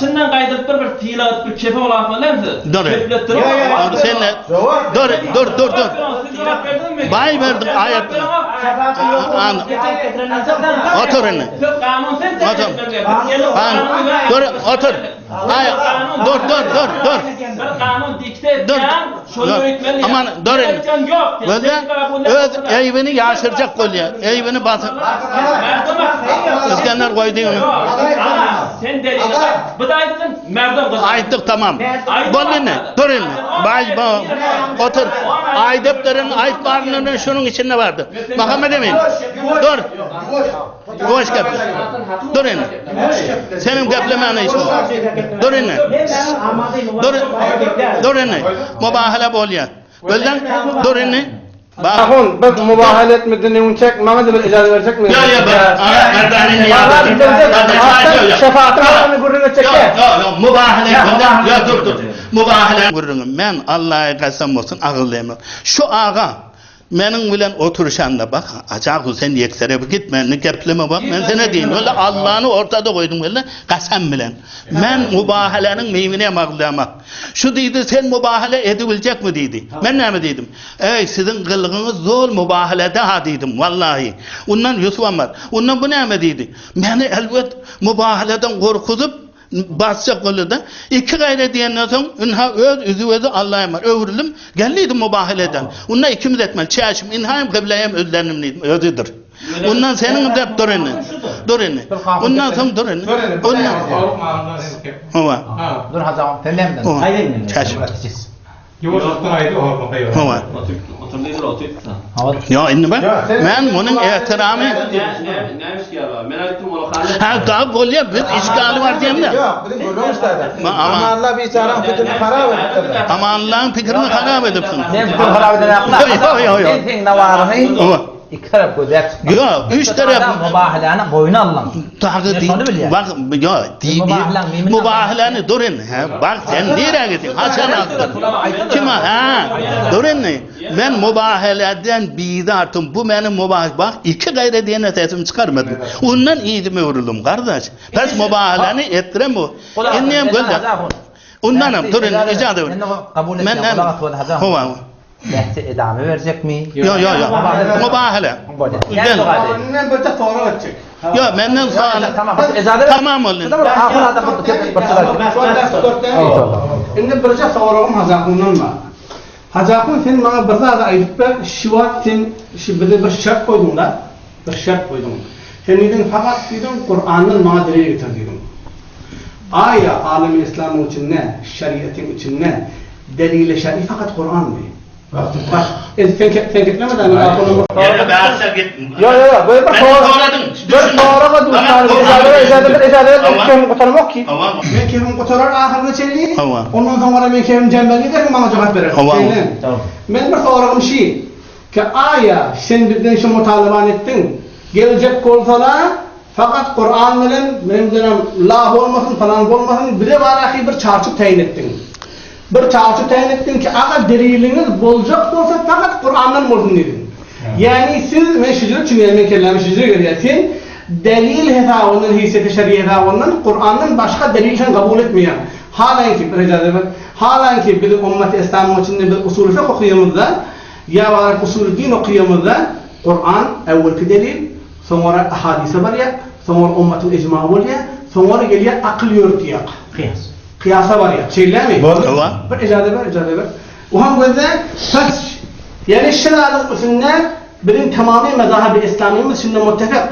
S5: Şundan gaýdyp dur bir. sylag bir kefe bolasmy näme siz?
S1: Dur. Sen dur dur dur dur. Bay verdik ayet. Otur indi. Otur. Dur otur. Ay dur dur dur dur.
S5: Bir kanun dikte etýän, şony öýtmeli.
S1: Aman dur indi. Gözle öz eýbini ýaşyrjak bolýar. Eýbini basyp. İskender goýdy ony.
S5: Sen delil. Bu da aýtdyn, merdem gyz.
S1: Aýtdyk tamam. Boldy indi. Dur indi. Bay ba otur. Aýdyp durun, aýt baryny şunuň içinde bardy. Muhammed Emin. Dur. Ýuwaş geple. Dur indi. Seniň geplemäne işiň ýok. Dur indi. Dur. Dur indi. Mubahala bolýar. Gözleň, dur indi.
S6: Ahun, biz mubahala etmeden öňçek maňa da bir ijazat berjekmi?
S1: Ýok, ýok,
S6: Şefaatiň hakynda gürrüň etjekde.
S1: Ýok, ýok, mubahala ýok, dur, dur. Mubahala gürrüňi men Allaha kasam bolsun agyzlaýman. Şu aga Meniň bilen oturyşanda bak, Ajaku sen ýeksere bir gitme, indi gepleme bak, men sene diýin, walla Allany ortada goýdum walla kasam bilen. Men mubahalanyň mimini hem aglamak. Şu diýdi, sen mubahala edibiljekmi diýdi. Men näme diýdim? Eý, siziň gylygyňyz zol mubahalada ha diýdim, wallahi. Ondan Ýusuf bar. Ondan bu näme diýdi? Meni elbet mubahaladan gorkuzyp, Basjak boldy-da, iki gaýra diýenden soň, ynha öz üzüwezi Allaýam bar. Öwrüldim, gel diýdim mubahele eden. Onda ikimiz etmeli. Çäşim, ynhaýam kyblaýam özlendim diýdim. Özüdir. Ondan seniň dep dur indi. Dur indi. Ondan soň dur indi. Ondan. Hawa.
S2: Dur Hajy sen näme?
S1: Çäşim.
S3: Ýuwaşlykdan aýdy oha haýwan.
S1: Hawa.
S5: Otur diýdir otur.
S2: Hawa.
S1: Ýa indi bak, men munuň ehtiramy
S5: Näme işgal bar? Men aýtdym ol hany.
S1: Ha, da bolýar, biz işgali bar diýemde.
S8: Ýok, biziň gürrüň işdäde. Amanla biçäraň pikirini harap edipdirler.
S1: Amanlaň pikirini harap edipsiň.
S2: Men pikir harap eden akla.
S1: Ýok, ýok, ýok.
S2: Sen seň nawaryňy
S1: Hawa.
S2: iki tarap gözläp çykmaly.
S1: Ýok, üç tarap.
S2: Mubahalany boýun aldyň.
S1: Dagy
S2: Men şony bilýän.
S1: Bak, ýok, diýip,
S2: Mubahalanyň
S1: mubahalany dur indi. Hä, bak sen nirä gitdiň? Haçan aldyň? Kim ha? Dur indi. Men mubahaladan bizartym. Bu meniň mubah bak, iki gaýra diýene sesim çykarmadym. Ondan yzym öwrüldim, gardaş. Pes mubahalany etdirem bu. Indi hem gözle. Ondanam dur indi, ijazat ber.
S2: Men
S1: Hawa.
S2: Bähse edame berjekmi?
S1: Ýok, ýok, ýok. Mubahala.
S2: Gel.
S6: Menden birje sorag etjek.
S1: Ýok, menden sorag.
S2: Tamam, ejazat ber.
S1: Tamam boldy.
S2: Ahun adam bir
S6: Indi birje soragym Hajakundan bar. Hajakun sen maňa bir zady aýdyp ber, şu wagt sen şu bize bir şert goýduň-da, bir şert goýduň. Sen diýdiň fakat diýdiň Kurandan maňa delil getir diýdiň. Aýa alemi islamyň içinde, şeriatyň içinde Delili şer'i fakat Kur'andy. Bak, ez sen sen gitmeden
S1: Ýa bärse git.
S6: Ýo ýo ýo, bir sorag. Bir soraga duşan, ejazat ejazat ejazat kemim gutarmak ki. Men kemim gutarar ahyryna çenli. Ondan soňra men kemim jemlengi ederim maňa jogap berer. Men bir soragym şi. Ki aýa sen bizden şu mutalaban etdiň. Geljek bolsalar fakat Kur'an bilen men bilenem la bolmasyn falan bolmasyn bize baraky bir çarçup täyin etdiň. Bir çarçup täyin etdiň ki agar deliliňiz boljak bolsa fakat Kur'andan bolsun diýdiň. Ýagny siz men şüjre üçin ýa men kelläme şüjre gelýär sen delil hesabyndan hisseti şer'i hesabyndan Kur'andan başga delil sen kabul etmeýäň. Halanki bir ejazat ber. Halanki biziň ummaty islamyň içinde biz usuly fykh okuyamyzda ýa barak usuly din okuyamyzda Kur'an äwwelki delil Soňra ahadysa barýar, soňra ummatyň ijmagy bolýar, soňra gelýär akyl ýörütýär.
S4: Kyýas.
S6: Kyýasa barýar. Şeýlemi?
S1: Hawa.
S6: Bir ijazat ber, ijazat ber. Oňam gözle, saç. Ýagny şu zadyň üstünde biziň tamamy mezahaby islamymyz şunda muttefik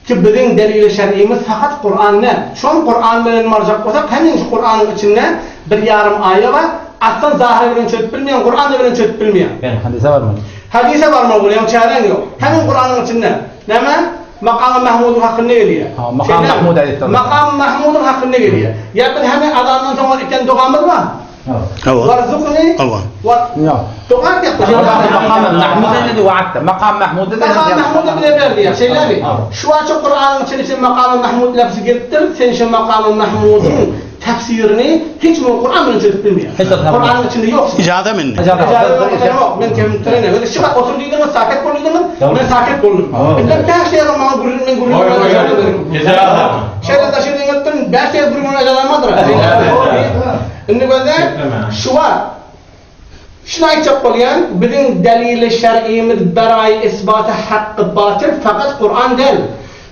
S6: ki biziň delili şer'imiz fakat Kuran däl. Şol Kuran bilen barjak bolsak hemin şu Kuranyň içinde bir ýarym aýa bar, aslan zahyry bilen çözüp bilmeýän, Kuran bilen çözüp bilmeýän.
S2: Ben hadise barmaly.
S6: Hadise barmaly bolýar, çäräň ýok. Hemin Kuranyň içinde. Näme? Makamy Mahmudyň hakynda gelýär.
S2: Ha, Makam Mahmud aýtdy.
S6: Makam Mahmudyň hakynda gelýär. Ýa biz hemen azandan soň etýän dogamyz bar.
S1: Hawa.
S6: Warzuqni.
S1: Hawa.
S2: Ýok.
S6: Doga etýär.
S2: Makam Mahmud dedi wa'atda. Makam Mahmud dedi.
S6: Makam Mahmud bize berdi. Şeýlemi? Şu wagt Kuranyň içinde sen Makam Mahmud lafzy gelipdir. Sen şu Makam Mahmudyň Tefsirini hiç bir Kuran bilen çözüp bilmeýär. Kuranyň içinde ýok.
S1: Ijazam indi.
S6: Ýok, men kemtirene. Öyle şu otur diýdiňiz, saket bol diýdiňiz. Men saket boldum. Indi bäş ýere maňa gürrüň men gürrüň. Şeýle daşy diňetdim, bäş ýere gürrüň ejazam bardyr. Indi gözle, şu wagt şuny aýtjak bolýan, biziň delili şer'imiz beraý isbaty hakky batyl fakat Kuran däl.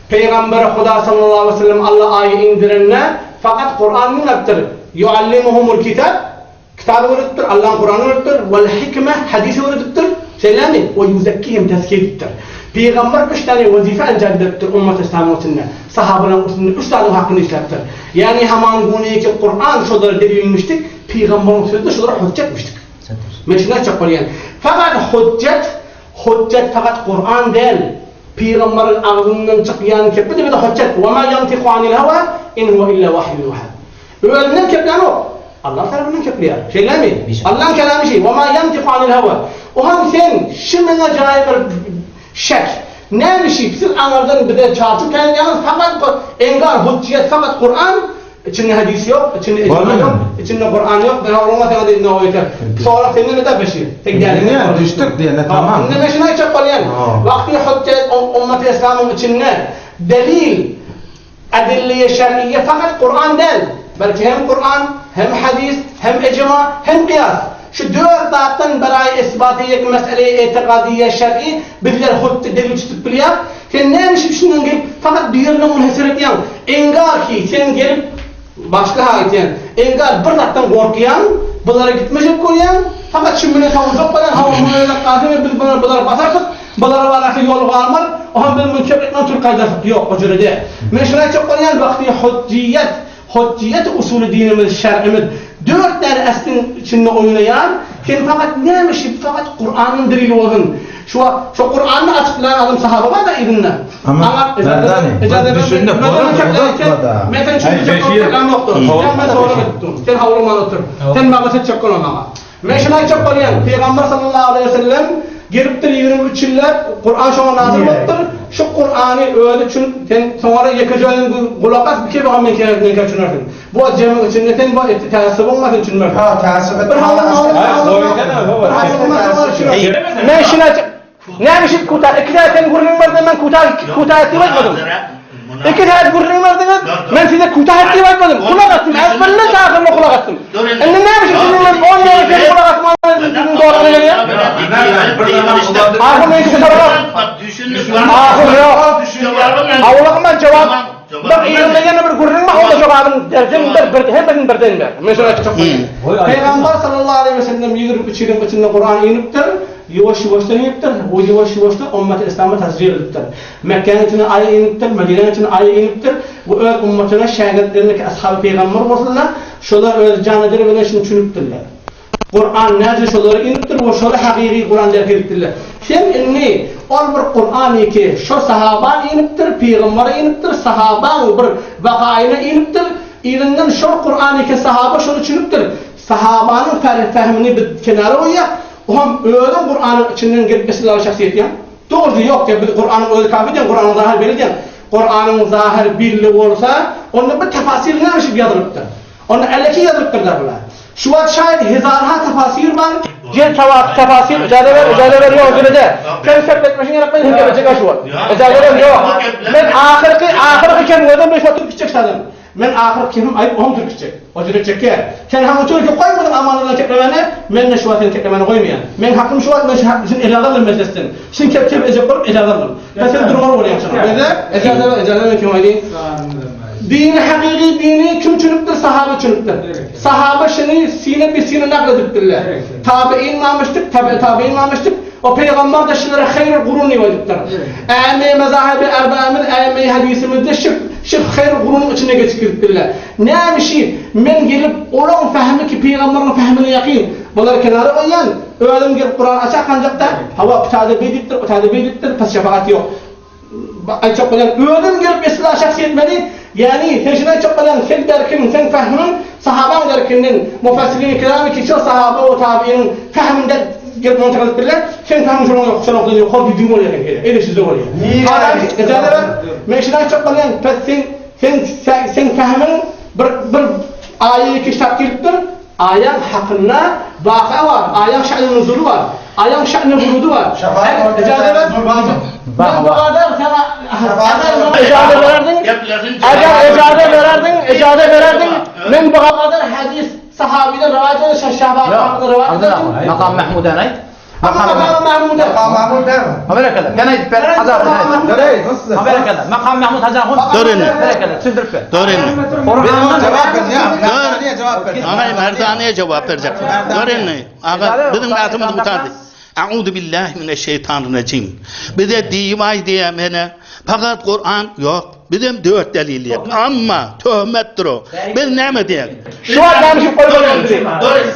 S6: Pygamberi Huda sallallahu aleyhi ve sellem Alla aýy indirende fakat Kuran münepdir. Yuallimuhumul kitab Kitaby öwredipdir, Allaň Kurany öwredipdir, wal hikme, hadysy öwredipdir, şeýlemi? We ýuzekkihim, tezkiýe edipdir. Pygamber üç däne wezipe enjam beripdir ummaty yslamyň içinde. Sahabalaryň üstünde üç zadyň hakyny işläpdir. Ýagny haman güniki Kuran şolara delilmişdik, pygamberiň sözi-de şolara hüjjetmişdik. Men şuny aýtjak bolýan. Fakat hüjjet, hüjjet fakat Kuran däl. Pygamberiň agzyndan çykýan kepi-de bize hüjjet. Wa ma ýantiku anil hawa in huwa illa wahyun ýuha. Özünden keplänok. Allah tarapyndan kepleýär. Şeýlemi? Allaň kelamy şeý. Wa ma ýantiku anil hawa. Ohan sen şi meňe jaýy bir şek. Näme şi siz aňyrdan bize çarçuw käýýäňiz fakat engar hujjiýet fakat Kuran içinde hadis ýok, içinde ijma ýok, içinde Kuran ýok. Men ogluňa saňa diýdim no ýeter. Sorag senden öte beşir. Tek däl.
S8: Düşdük diýene tamam.
S6: Indi men şuny aýtjak bolýan. Wagty hujjet ummaty islamyň içinde delil Adilleýe şer'iyye fakat Kuran däl, belki hem Kuran, hem hadys, hem ijma, hem kyýas. Şu dört zatdan beraý isbat eýek meseleýe etigadyýe şer'i bizler hutdy delil tutup bilýäs. Sen näme üçin şundan gelip fakat birine munhesir edýäň? Engar ki sen gelip başga aýtýan. Engar bir zatdan gorkýaň, bulara gitmejek bolýaň, fakat şu bilen sowujak bolýaň, hawa muny öýlek galsa biz bulary basarsyk, Bulara barasy ýol galmaz, oňa biz muny çöp etmän türk aýdarsyk ýok o jürede. Men şuny aýtjak bolýan wagty hojjiýet, hojjiýet usuly dinimiz, şer'imiz dört däne esliň içinde oýnaýar, sen fakat näme şi fakat Kuranyň delili bolsun. Şu wagt şo Kurany açyklan adam sahaba bar-da yzynda.
S8: Ama Merdani, bir düşündik, uzatma-da.
S6: Men seni düşündirjek bolup geplämokdym. Sen men sorag edip dur. Sen howlukman otur. Sen maňa söz çekgin maňa. Men şuny aýtjak bolýan, Pygamber sallallahu aleýhi we sellem gelipdir 23 ýyllap, Kuran şoňa nazyl bolupdyr. Şu Kurany özi üçin sen soňra ýekeje özüň gulak as, bir kere men kere men düşünersiň. Bu jemiň içinde sen bu täsir bolma sen düşünmersiň.
S7: Ha, täsir et.
S6: Men şuny aýtjak. Näme üçin kuta? Iki saat sen gürrüň berdiň, men kuta kuta et diýip aýtmadym. Iki saat gürrüň berdiňiz, men size kuta et diýip aýtmadym. Gulak asdym, äzbirli şahyrla gulak asdym. Indi näme üçin siziň men on ýere sen gulak asman siziň dogruňyza gelýär? Ahun men size sorag. Ahun ýok. Awlagym jogap. Bak ýerinde ýene bir gürrüň bar, onda jogabyny berjek bir bir hemmesini birden ber. Men şony aýtjak bolýan. Pygamber sallallahu aleýhi we sellem 23 ýylyň içinde Kuran inipdir. Ýuwaş-ýuwaşdan inipdir we ýuwaş-ýuwaşdan ummaty yslama tasjyk edilipdir. Mekgäniň içine aý inipdir, Medinäniň içine aý inipdir we öz ummatyna şägirtlerine ki ashaby pygamber bolsunlar, şolar öz jany-dili bilen şuny düşünipdirler. Kuran näce şolara inipdir we şolar hakyky Kuran derk edipdirler. Sen indi ol bir Kurany ki şo sahaba inipdir, pygambere inipdir, sahabaň bir wakaýyna inipdir, yzyndan şol Kurany ki sahaba şony düşünipdir. Sahabanyň fähmini biz kenara goýýas, Oňam özüň Kuranyň içinden gelip eşidilýän şahsyýet ýa? Dogrusu ýok diýen biz Kuranyň özi kafir diýen Kuranyň zahyr belli diýen. Kuranyň zahyr belli bolsa onda bir tafasyr näme üçin ýazylypdyr? Onda äleki ýazylypdyr da bular. Şu wagt şaýat hezarha tafasyr bar. Gel tafasyr ijaza ber ijaza ber ýok jürede. Sen söhbetleşiň ýaly men hem gelejek şu wagt. Ijaza ber ýok. Men ahyrky ahyrky kem gözem men şu wagt türkçe şadan. Men ahyr kimim aýyp oň türkçe. O jüre çekýär. Sen haňy türki goýmadyň Amanullah keplemeni, men-de şu wagt seni keplemeni goýmaýan. Meň hakym şu wagt men şu hak üçin ejaza aldym mejlisden. Şin kep kep ejek bolup ejaza aldym. Men seni durmaly bolýan şoňa. Beze ejaza ber ejaza ber kim aýdy. Dini hakyky dini kim çünüpdir sahaba çünüpdir. Sahaba şini sine bi sine nakl edipdirler. Tabiin mamyşdyk, tabi tabiin mamyşdyk. O peygamber de şilere haýr gurun diýip aýdypdyr. Äme mezahibi erbaamyz, äme hadisimizde şif şif haýr gurunyň içine geçip gidipdirler. Näme şi men gelip olaň fähmi ki pygamberiň fähmine ýakyn. Bulary kenara goýýan, özüm gelip Kuran açak hanjakda, hawa bu taýda beý diýipdir, bu taýda beý diýipdir, pes şefagat ýok. Aýtjak bolýan, özüm gelip esla şahs etmeli, ýagny sen şuny aýtjak bolýaň, sen derkiň, sen fähmiň sahabaň derkinden, mufassirin kiram ki şo sahaba we tabiiniň fähminden gelip montak edip bilýär, sen fähmiň şonuň ýok, şonuň ýokary düzgün bolýar seňki, ele şüzde bolýar. Haram, ijaza ber, men şuny aýtjak bolýan, pes sen, sen, sen fähmiň bir, bir aýa iki şart gelipdir, Aýaň hakynda waka bar, aýaň şa'ny nuzuly bar, aýaň şa'ny wurudy bar. Ijaza ber. Men bu gadar saňa ijaza bererdiň. Eger ijaza bererdiň, ijaza bererdiň, men bu gadar hadys. Sahabydan rowaýat eden şefaat hakynda rowaýat eden.
S2: Makam Mahmudany aýt.
S6: Makam Mahmud.
S7: Makam Mahmud näme?
S2: Ha berekella. Sen aýdyp ber. Hajy
S8: Döreý,
S2: Ha berekella. Makam Mahmud Hajy Ahun.
S1: Dur indi.
S2: Berekella. Düşündirip ber.
S1: Dur indi.
S8: Biz jogap ber. Ya, Merdaniye jogap ber.
S1: Agay Merdaniye jogap berjek. Dur indi. Aga biziň wagtymyz gutardy. A'udhu billahi mineşşeytanirracim. Bize diýip aý diýe mene. Fakat Kur'an ýok. Bizem dört delil ýok. Amma töhmetdir o. Biz näme diýek?
S6: Şu wagt näme üçin goýmadyňyz bizi?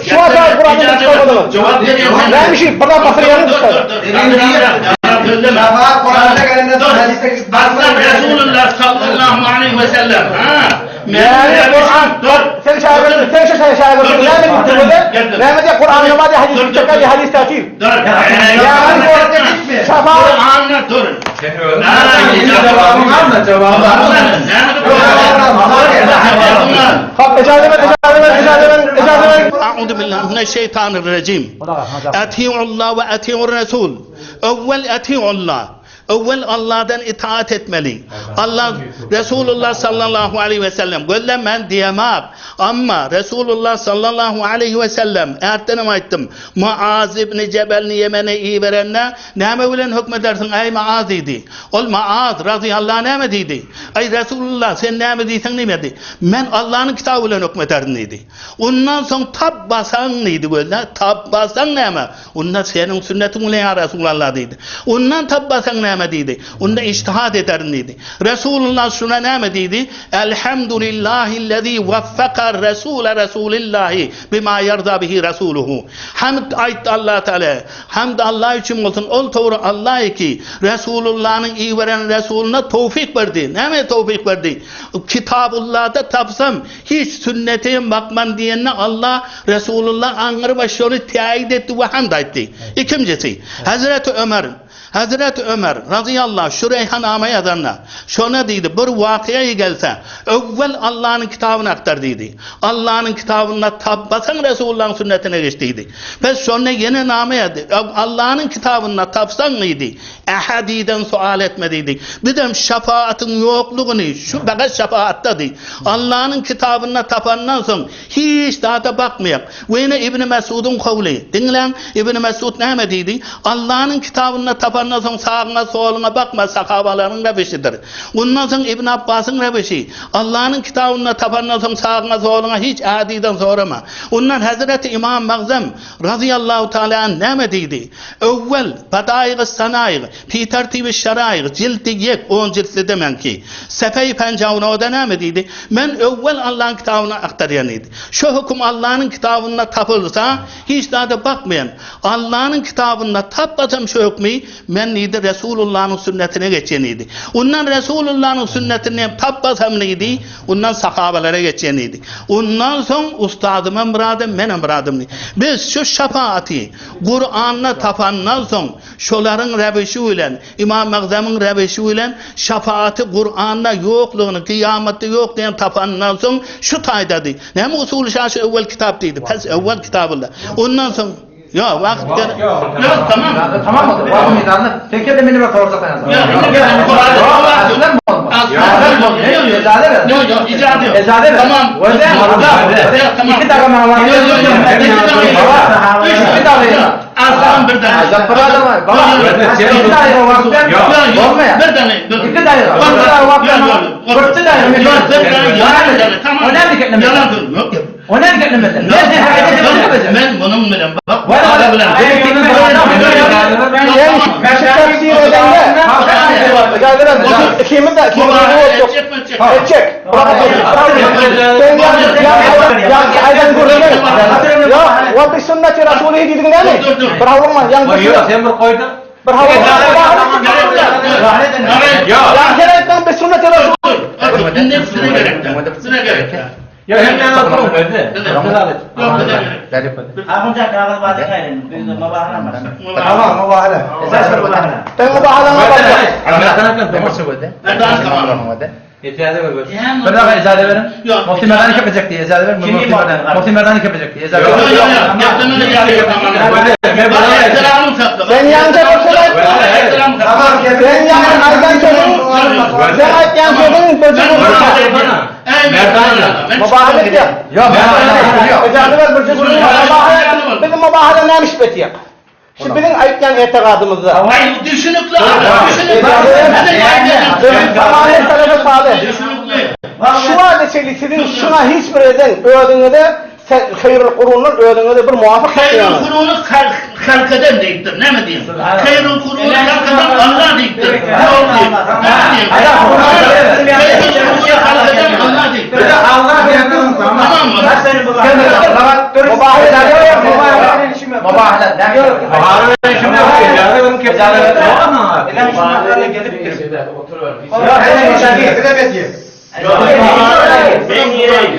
S6: Şu wagt Kur'an'dan goýmadyňyz.
S1: Jogap berýän.
S6: Näme üçin bir basır ýaryň tutar?
S7: Şefaat Kur'an'da gelenden soň hadisde
S1: Aslan Resulullah sallallahu aleyhi ve sellem. Ha.
S6: Yani Kur'an sen şagirdin, sen şu şagirdin. Näme diýip Näme diýip Kur'an nima diýip hadis çekýär, hadis täsir.
S1: Dur.
S6: Yani şefaat
S1: Kur'an'la dur.
S8: Sen Cevabını alma, cevabını alma.
S6: Hop icazet ver, icazet ver, icazet ver, icazet ver.
S1: A'udhu billahi mineşşeytanirracim. Ati'ullah ve ati'ur Resul. Evvel ati'ullah. Evvel Allah'dan itaat etmeli. Allah Resulullah sallallahu aleyhi ve sellem gözle ben diyemem. Ama Resulullah sallallahu aleyhi ve sellem ertenem aytdım. Muaz ibn Cebel'ni Yemen'e iyi verenle näme bilen hükmedersin ey Muaz idi. Ol Muaz radıyallahu anh näme diýdi? Ey Resulullah sen näme diýseň näme di? Men Allah'ın kitabı bilen hükmederdim diýdi. Ondan soň tab basan diýdi gözle. Tab basan näme? Onda seniň sünnetiň bilen ýa Resulallah diýdi. Ondan tab basan näme diýdi? Onda ijtihad ederin diýdi. Resulullah şuna näme diýdi? Elhamdülillahillezî waffaka Resule Resulillahi bima yerza bihi Resuluhu. Hamd aýtdy Allah Teala. Hamd Allah üçin bolsun. Ol towry Allah ki Resulullah'yň iweren Resuluna towfik berdi. Näme towfik berdi? Kitabullah'da tapsam hiç sünnete bakman diýende Allah Resulullah aňyr baş şony täýit etdi we hamd aýtdy. Ikincisi Hazreti Ömer Hazreti Ömer radıyallahu şu reyhaname ýazanda şona diýdi bir wakyýa gelse öwwel Allah'yň kitabyny aktar diýdi. Allah'yň kitabynda tapbasaň Resulullah'yň sünnetine geç diýdi. Pes şonda ýene name ýazdy. Allah'yň kitabynda tapsaň diýdi. Ahadiden sual etme diýdi. Bizem şefaatyň ýoklugyny şu fakat şefaatda diý. Allah'yň kitabynda tapandan soň hiç zada bakmaýak. We ýene Ibn Mesud'un kowly. Diňläň, Ibn Mesud näme diýdi? Allah'yň kitabynda tapandan soň sagyňa, soluňa bakma, sahabalaryň rewişidir. Ondan soň Ibn Abbas'yň rewişi. Allah'yň kitabynda tapandan soň sagyňa, soluňa hiç ahadiden sorama. Ondan Hazreti İmam Magzam radıyallahu teala näme diýdi? Öwwel Badaýygy Sanaýyg fi tertibi şaraýyg jildi ýek 10 jiltli demenki. Sefey Penjawnoda näme diýdi? Men öwwel Allah'yň kitabyny aktarýan diýdi. Şu hüküm Allah'yň kitabynda tapylsa, hiç zada bakmaýan. Allah'yň kitabynda tapmasam şu hükmi men diýdi Resulullah'yň sünnetine geçen diýdi. Ondan Resulullah'yň sünnetini tapmasam diýdi, ondan sahabalara geçen diýdi. Ondan soň ustazyma myradym, menem myradym diýdi. Biz şu şefaaty Kur'an'da tapandan soň şolaryň rewişi bilen, İmam Magzamyň rewişi bilen şefaaty Kur'an'da ýoklugyny, kıyametde ýok diýen tapandan soň şu taýdady. Näme usul şaşy öwwel kitap diýdi. Pes öwwel kitabynda. Ondan soň Ýa wagt gel. Ýok, tamam.
S2: Tamam oldu. Wagtyň mizanı. Sen kende meni bir soracak sen.
S1: Ýa, indi Ýok, ýok, icazet ýok.
S2: Icazet ver.
S1: Tamam.
S2: Wede,
S1: Tamam.
S2: İki dakika bana var.
S1: Ýok, ýok, ýok.
S2: Baba.
S1: Üç
S2: İki dakika.
S1: Aslan bir tane.
S2: Zafer adam var. Baba. İki dakika vakit ver.
S1: Yok, yok.
S2: Olmuyor.
S1: Bir tane. dur.
S2: İki dakika.
S1: Yok,
S2: Bir dakika vakit
S1: yok,
S2: ver.
S1: yok, yok.
S2: Bir dakika.
S1: Yok, bir tane.
S2: Yok,
S1: Bir tane. Tamam.
S2: Önemli ki-
S1: Yalan dur. Yok, yok.
S2: O ne gelmedi? Ne
S1: Ben bunun bilen bak.
S2: Vay
S1: Bak
S2: vay.
S1: bilen.
S6: Sen şu tefsir edende icazet ver. İkimiz de ikimiz de yok. Etjek. Sen ya ya ya aydan gurruň. Ya we bi sünneti rasulihi diýdiň näme? Bir hawurma, ýa
S3: Yok sen bir koydun.
S6: bir hawurma. Ya sen aýtdyň bi sünneti rasul.
S1: Indi size gerek. Size gerek.
S3: Ya hem ben oturum verdi.
S1: Yok, bize gerek.
S4: Ahunca kagyz bardy gaýryn. Biz mubahana bar.
S7: Tamam, mubahala.
S4: Esas bir mubahana.
S6: Ben mubahalana bakma.
S1: Ben tamam.
S2: Ejaza ber. Bir dakika ejaza beriň. Mufti Merdany kepejek diýe ejaza beriň. Mufti Merdany. Mufti Merdany kepejek diýe ejaza beriň.
S1: Ýok, ýok, geplemene gerek ýok.
S6: Sen ýaňja bir söz aýtdyň. Sen ýaňy aýdan sözüň, sen aýtýan sözüň birje gürrüň bar. Mubahala etýär.
S2: Ýok, ýok.
S6: Ejaza ber birje gürrüň bar. Mubahala biz mubahala näme iş betýär? Şu biziň aýtýan etigadymyzda.
S1: Aý, düşünikli, düşünikli.
S6: Tamam, selefe salyh.
S1: Düşünikli.
S6: Şu wada çenli siziň şuňa hiç bir eden özüňize Haýrul Kurundan özüňize bir muwafyk
S1: Haýrul
S6: tapýaňyz.
S1: Kuruny halk eden diýipdir. Näme diýen? Haýrul Kuruny halk eden Allah diýipdir. Ýok diýip. Näme diýen? Haýrul Kuruny halk eden Allah diýipdir.
S8: Allah diýenden tamam.
S1: Tamammy?
S2: Mubahala näme?
S5: Ben gireyim.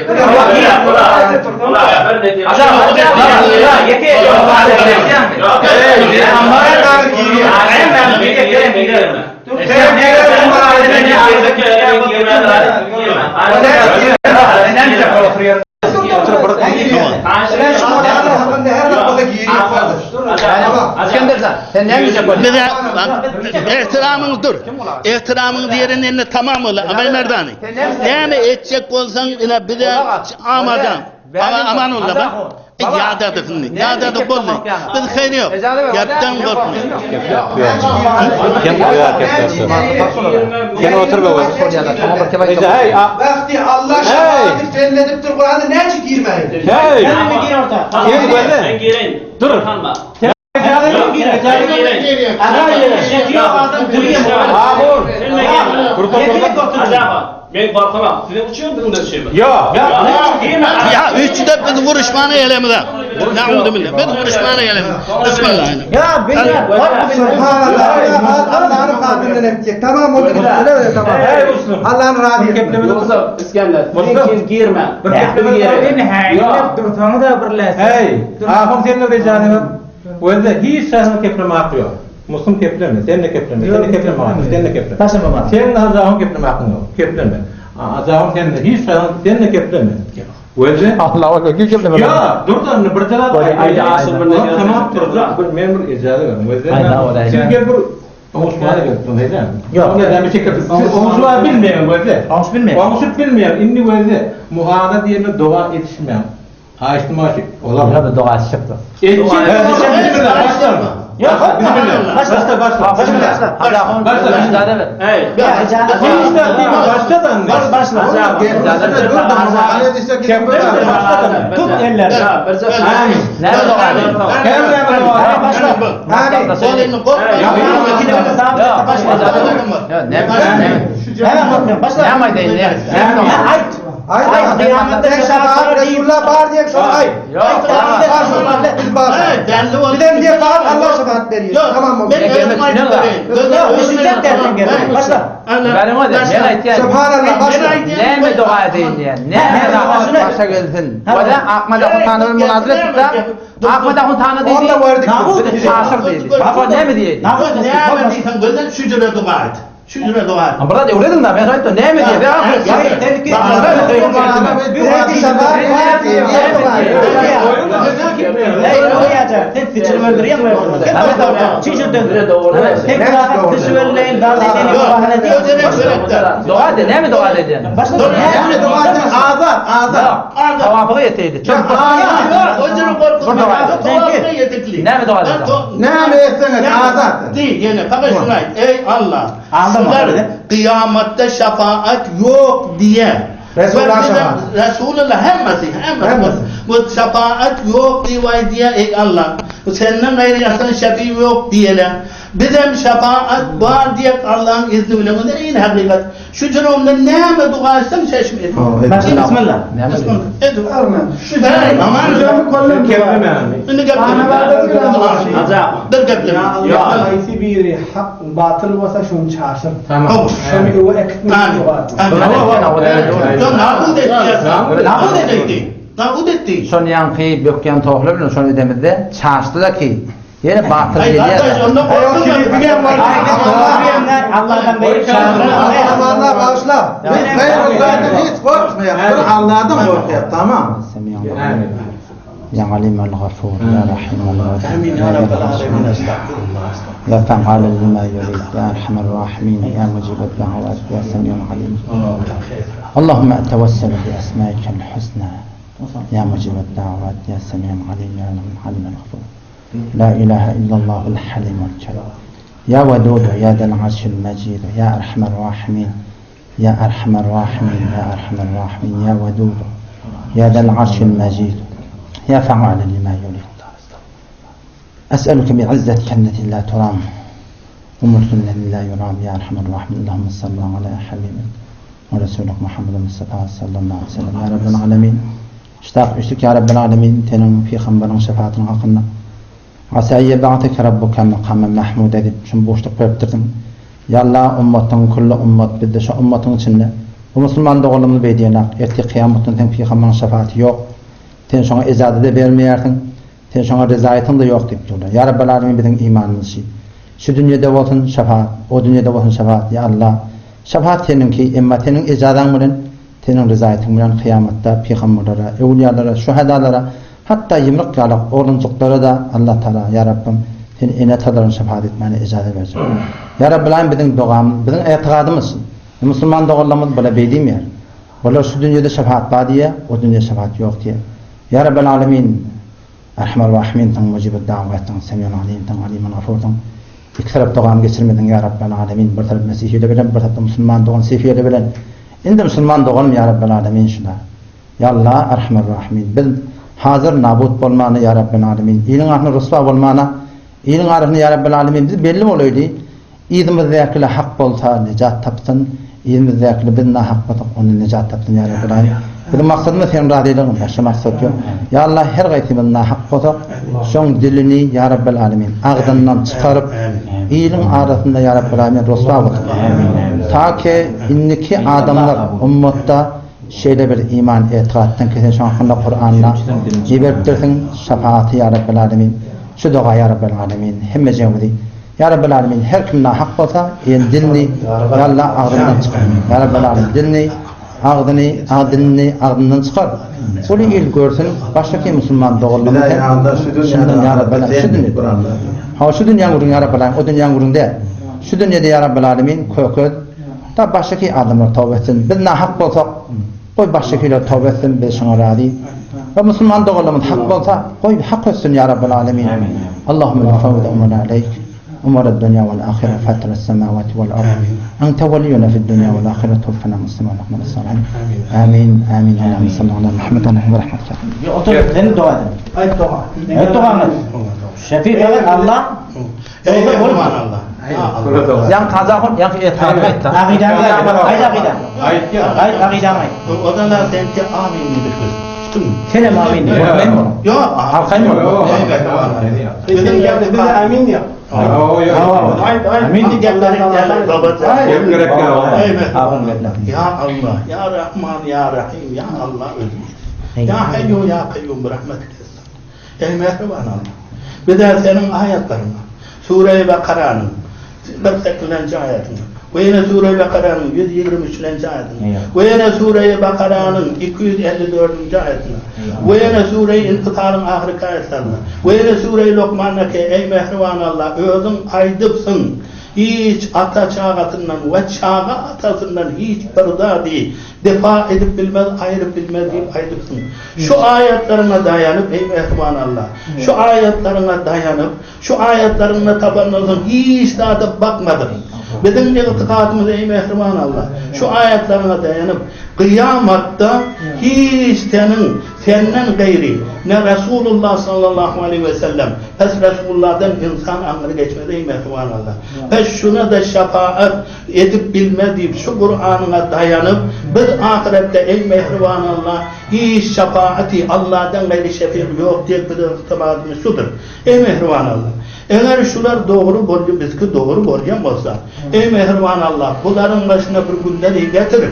S2: Sen näme diýjek bolýaň?
S1: Bize ehtiramyň dur. Ehtiramyň diýerin indi tamam ola. Abaý Merdani. Näme etjek bolsaň ine bize amadan. Ama aman ola bak. Ýadadyk indi. Ýadadyk boldy. Biz haýry ýok. Gepden gorkma.
S8: Kim goýar keplersin? Sen otur be.
S2: Hey,
S7: Wagty Allah şefaati felledipdir Kur'an'a näçe girmeýin?
S8: Hey! Kim
S5: Ben
S8: goýar?
S5: gireyim.
S8: Dur.
S5: Men korkamam. Sizin uçuyor bizim de uçuyor.
S8: Ýok.
S1: Ya üçde biz vuruşmany elemize. Nauzu billah. Biz vuruşmany elemize. Bismillah.
S6: Ya billah.
S7: Subhanallah. Allah'ın kalbinden etecek. Tamam oldu. Öyle tamam.
S3: Hey Muslim.
S7: Allah'ın razı etsin.
S5: Yoksa İskender, sen girme.
S3: Bir kepleme
S4: Dursaňy da birleşsin.
S3: Hey, ahun senin rejany Wende hiç şahsın kepleme hakkı yok. Muslim kepleme, sen de kepleme, sen de kepleme, sen de kepleme.
S4: Taşımama.
S3: Sen de azahın kepleme hakkın yok. Kepleme. Azahın sen de hiç şahsın sen de kepleme. Wende
S2: Allah Allah, kim kepleme?
S3: Ya dur da bir tane
S5: Ay, ay,
S3: Tamam dur da bir men bir icaza ver.
S2: Ay,
S3: Wende sen gel bir Oňuşmaga gelip heýden. Ýok, ne näme çekip. Oňuşma bilmeýän wende.
S4: Oňuş bilmeýän.
S3: Oňuşup bilmeýän indi wende muhana diýene doga etişmeýän. Haýyşdy maşy. Olar.
S2: Ýa doga çykdy.
S3: Yok, başla başla. Başla. Başla.
S5: Hey.
S3: Başla da.
S4: Başla. Tut eller.
S2: Näme doga
S1: Bolýny gorkma.
S2: Näme? Näme?
S4: Hemen korkmuyorum. Başla.
S2: Näme aýdaýyn? Näme doga?
S4: Ayt.
S7: Ay
S4: Kıyametde
S7: Sen şefaat Resulullah bar diye şunu ay.
S2: Ýok.
S7: Bar şunu. Biz bar.
S1: Hey, belli oldu.
S7: Bizden diye fakat Allah şefaat veriyor. Tamam oldu.
S1: Ben özüm aytıp bereyim.
S4: Düşünsen dersin gel. Başla.
S2: Benim o da, men aýtýan.
S7: Subhanallah başla.
S2: Näme doga edeýin diýen. Näme doga başa gelsin. Wala Ahmad Ahun munazara etdi. Ahmad Ahun tany diýdi.
S7: Onda verdik.
S4: Nabut
S2: Bizi çaşyr diýdi. Baba näme diýdi?
S1: Näme diýsen gözden şu jüre dua et. Şu jüre dua et.
S2: Burada öwrediň da men aýtdym näme diýdi?
S7: Sen şefaat var diye.
S4: Hey, oraya Sen sıçır öldürüyor mu? Çiçir döndür. Sen sıçır öldürüyor. Daha da
S2: Doga de näme doga edýän?
S4: Başla.
S7: Yani dua
S8: Azat, azat.
S2: Tawafygy ýeteydi. Çok
S1: Özünü korkutma.
S2: Näme doga edýän?
S8: Näme etseniz azat.
S1: Değil yine fakat şunu ayt. Ey Allah.
S4: Aldın mı?
S1: Şular kıyamette şefaat yok diye.
S7: Resulullah
S1: Ve bize-
S7: şefaat.
S1: Resulullah hemmesi, hemmesi.
S7: Hemmesi.
S1: Bu şefaat yok diye diye ey Allah. Senden gayrı yasan şefi yok diyelim. Bizim şefaat var diye Allah'ın izniyle. Bu ne in hakikat. Şu cürümde neme dua etsem çeşme et.
S4: Başla. Bismillah.
S2: Näme diýdi?
S1: Et. Şu aman.
S3: Kepleme.
S1: Şimdi gepleme. Dur gepleme.
S6: Haýsy biri hak batyl bolsa şunu çaşyr.
S3: Tamam.
S6: Şunu o ekitme
S1: Amin.
S6: dua.
S1: Yok nabud etti ya. Nabud etti. Nabud etti.
S2: Şon ýanky bökýän tohla bilen şon edemizde çaşdy da ki. Ýene batyl gelýär.
S4: Allahdan beýik
S8: Amanlar bagyşla. Biz gaýrullahdan hiç gorkmaýas. Bir Allahdan gorkýas, tamam.
S2: Ya Alim el-Gafur, Ya Rahim el-Wadud,
S1: Amin ya Rabbel Alemin. Estağfurullah.
S2: Ya Fe'al lima yurid, Ya Erhamer Rahimin, Ya Mucib el-Da'vat, Ya Semi'ul Alim. Allahümme etevesselu bi esmaikel husna. Ya Mucib el-Da'vat, Ya Semi'ul Alim, Ya Alim el-Gafur. La ilahe illallahul halimul kerim. Ya Vedud, Ya Del Arşil Mecid, Ya Erhamer Rahimin, Ya Erhamer Rahimin, Ya Erhamer Rahimin, Ya Vedud, Ya Del Arşil Mecid, Ya Fe'al lima yurid. أسألك بعزتك التي لا ترام وملك الذي لا يرام يا أرحم الراحمين اللهم صل على حبيبك ورسولك محمد المصطفى صلى الله عليه وسلم يا رب العالمين Iştah üçlük ya Rabbel Alemin Seniň Pygamberiň şefaatiniň hakynda. Asa yeb'ateke rabbuke makamen mahmuda diýip şuny buşluk beripdirsiň. Ya Allah ummatyň külli ummat bizde şo ummatyň içinde bu musulman doganlarymyz beý diýenak ertir kyýamatdan seň pygamberiň şefaaty ýok. Sen şoňa ejazede bermeýärsiň. Sen şoňa rezaýatyň-da ýok diýip durlar. Ya Rabbel Alemin biziň imanymyz şi. Şu dünýede bolsun şefaat, o dünýede bolsun şefaat ya Allah. Şefaat seniňki emma seniň ejazaň bilen Seniň ryzaýatyň bilen kyýamatda pygamberlere, öwlüýalara, şuhadalara, hatda ýumruk ýalak oglanjyklara-da Allah Tagala, Ýa Rabbym, Sen ene-atalaryna şepagat etmäne ejaza berjek. Ýa Rabbil biziň dogamyz, biziň ygtygadymyz şu. Musulman doganlarymyz bular beý diýmeýär. Bular şu dünýede şepagat bar diýýär, o dünýede şepagat ýok diýýär. Ýa Rabbel Alemin, Erhamer Rahiminsiň, Mujibud Dawatsyň, Semiul Alimsiň, Alimul Gafursyň. Iki tarap dogam geçirmediň ýa Rabbel Alemin, bir tarap mesihiler bilen, bir tarapda musulman dogan sefiýeler bilen. Indi musulman doganym ýa Rabbel Alemin şuna. Ýa Allah Erhamer Rahimin. Biz hazir nabut bolmana ýa Rabbel Alemin. Iliň arasynda ruswa bolmana, iliň arasynda ýa Rabbel Alemin biz belli bolaýly. Yzymyzdäkiler hak bolsa nejat tapsyn, yzymyzdäkiler biz nahak bolsak onda nejat tapsyn ýa Rabbel Alemin. Biziň maksadymyz seniň razylygyň, başga maksat ýok. Ýa Allah her gaýsymyz nahak bolsak, şoň dilini ýa Rabbel Alemin agzyndan çykaryp, iliň arasynda ýa Rabbel Alemin ruswa bolsun. Ta ki indiki adamlar ummatda şeýle bir iman etigatdan ki sen şoň hakynda Kuranda iberipdirsiň şapagaty ýa Rabbel Alemin. Şu doga ýa Rabbel Alemin hemmejigimizi Ýa Rabbel Alemin her kim nahak bolsa el dilini Ýa Allah agzyndan çykar. Ýa Rabbel Alemin dilini agzyny ag dilini agzyndan çykar. Uly il görsün başga kim musulman doganlarymyz hem şundan Ýa Rabbel Alemin şu dünýede. Hawa şu dünýäň gürrüňi Ýa Rabbel Alemin o dünýäň gürrüňi däl. Şu dünýede Ýa Rabbel Alemin kökez da başga ki adamlar toba etsin. Biz nahak bolsak Goý başdakiler toba etsin biz şuňa razy. We musulman doganlarymyz hak bolsa goý hak ötsün ýa Rabbel alemin. Allahumma nufawwidu umrana aleyk. Umur ad-dunya wal ahire fatir as-samawati wal ard. Ente weliyyuna fid dunya wal ahire tawfana muslimin wa ahmad salihin. Amin. Amin. Allahumma salli ala Muhammed wa ala rahmetika.
S4: Otur sen doga et.
S6: Aýt doga.
S4: Aýt dogany. Şefi Allah.
S1: Ey aman Allah.
S2: Ýaňky Hajahun, ýaňky etigadyny aýtdy.
S4: Akydaňy aýt. Aýt akydaňy.
S3: Aýt ýa.
S4: Aýt akydaňy aýt.
S1: Odan da senki amin diýdik biz. Tutun.
S4: Senem amin diý.
S2: Gorkmaýyn bol.
S1: Ýok.
S2: Arkaýyn bol.
S6: Biziň geldi bize amin diýip. Aýt aýt.
S4: Amin diý.
S3: Gep gerek ýa.
S1: Ya Allah, Ya Rahman, Ya Rahim, Ya Allah özüň. Ya Hayyu, Ya Kayyum, rahmetik. Eý mähriban Allah! Biz-ä seniň aýatlaryňa, Sure-i Bakaranyň 48-nji aýatyna we ýene Sure-i Bakaranyň 123-nji aýatyna we ýene Sure-i Bakaranyň 254-nji aýatyna we ýene Sure-i Infitaryň ahyrky aýatlaryna we ýene Sure-i Lokmandaki Eý mähriban Allah! Özüň aýdypsyň, hiç ata çagasyndan we çaga atasyndan hiç bir zady Defa edip bilmez, aýryp bilmez diýip aýdypsyň. Şu aýatlaryňa daýanyp, eý mähriban Allah, şu aýatlaryňa daýanyp, şu aýatlaryňda tapandan soň hiç zada bakmadyk. Biziň ygtykadymyz, eý mähriban Allah, şu aýatlaryňa daýanyp, kyýamatda hiç seniň, senden gaýry, ne Resulullah sallallahu aleýhi we sellem, pes Resulullahdan ynsan aňry geçmez, eý mähriban Allah. Pes şuna-da şefaat, Edip bilmez diýip, şu Kuranyňa daýanyp, biz ahyretde, eý mähriban Allah, hiç şapaaty, Allahdan gaýry şefig ýok diýip biziň ygtybadymyz şudur. Eý mähriban Allah! Eger şular dogry bolýa, bizki dogry bolýan bolsa, eý mähriban Allah, bularyň başyna bir günleri getir,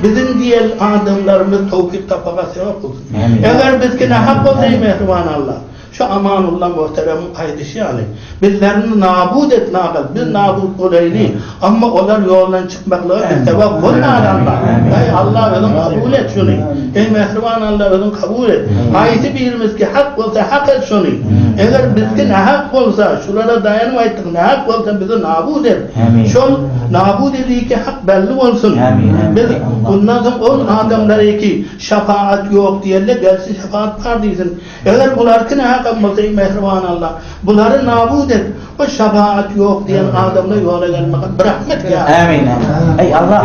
S1: biziň diýen adamlarymyz towfyk tapaga sebäp bolsun. Eger bizki nähak bolsa, eý mähriban Allah! Şu Amanullah muhteremiň aýdyşy ýaly, bizlerini nabut et nagal, biz nabut bolaýly, amma olar ýoldan çykmaklyga biz sebäp bolmaly Allah. Eý Allah özüň kabul et şuny. Eý mähriban Allah özüň kabul et. Haýsy birimizki hak bolsa hak et şuny. Eger bizki nähak bolsa, şulara daýanyp aýtdyk, nähak bolsa bizi nabut et. Şol nabut ediki hak belli bolsun. Biz bundan soň ol adamlaryki şefaat ýok diýende gelsin şefaat bar diýsin. Eger bularky nähakam bolsa eý mähriban Allah, bulary nabut et, o şefaat ýok diýen adamlar ýola gelmegin birahmet ýa.
S4: Amin. Eý Allah.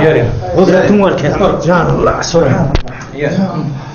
S4: Gudratyň bolsun.
S7: Jan Allah, subhanallah.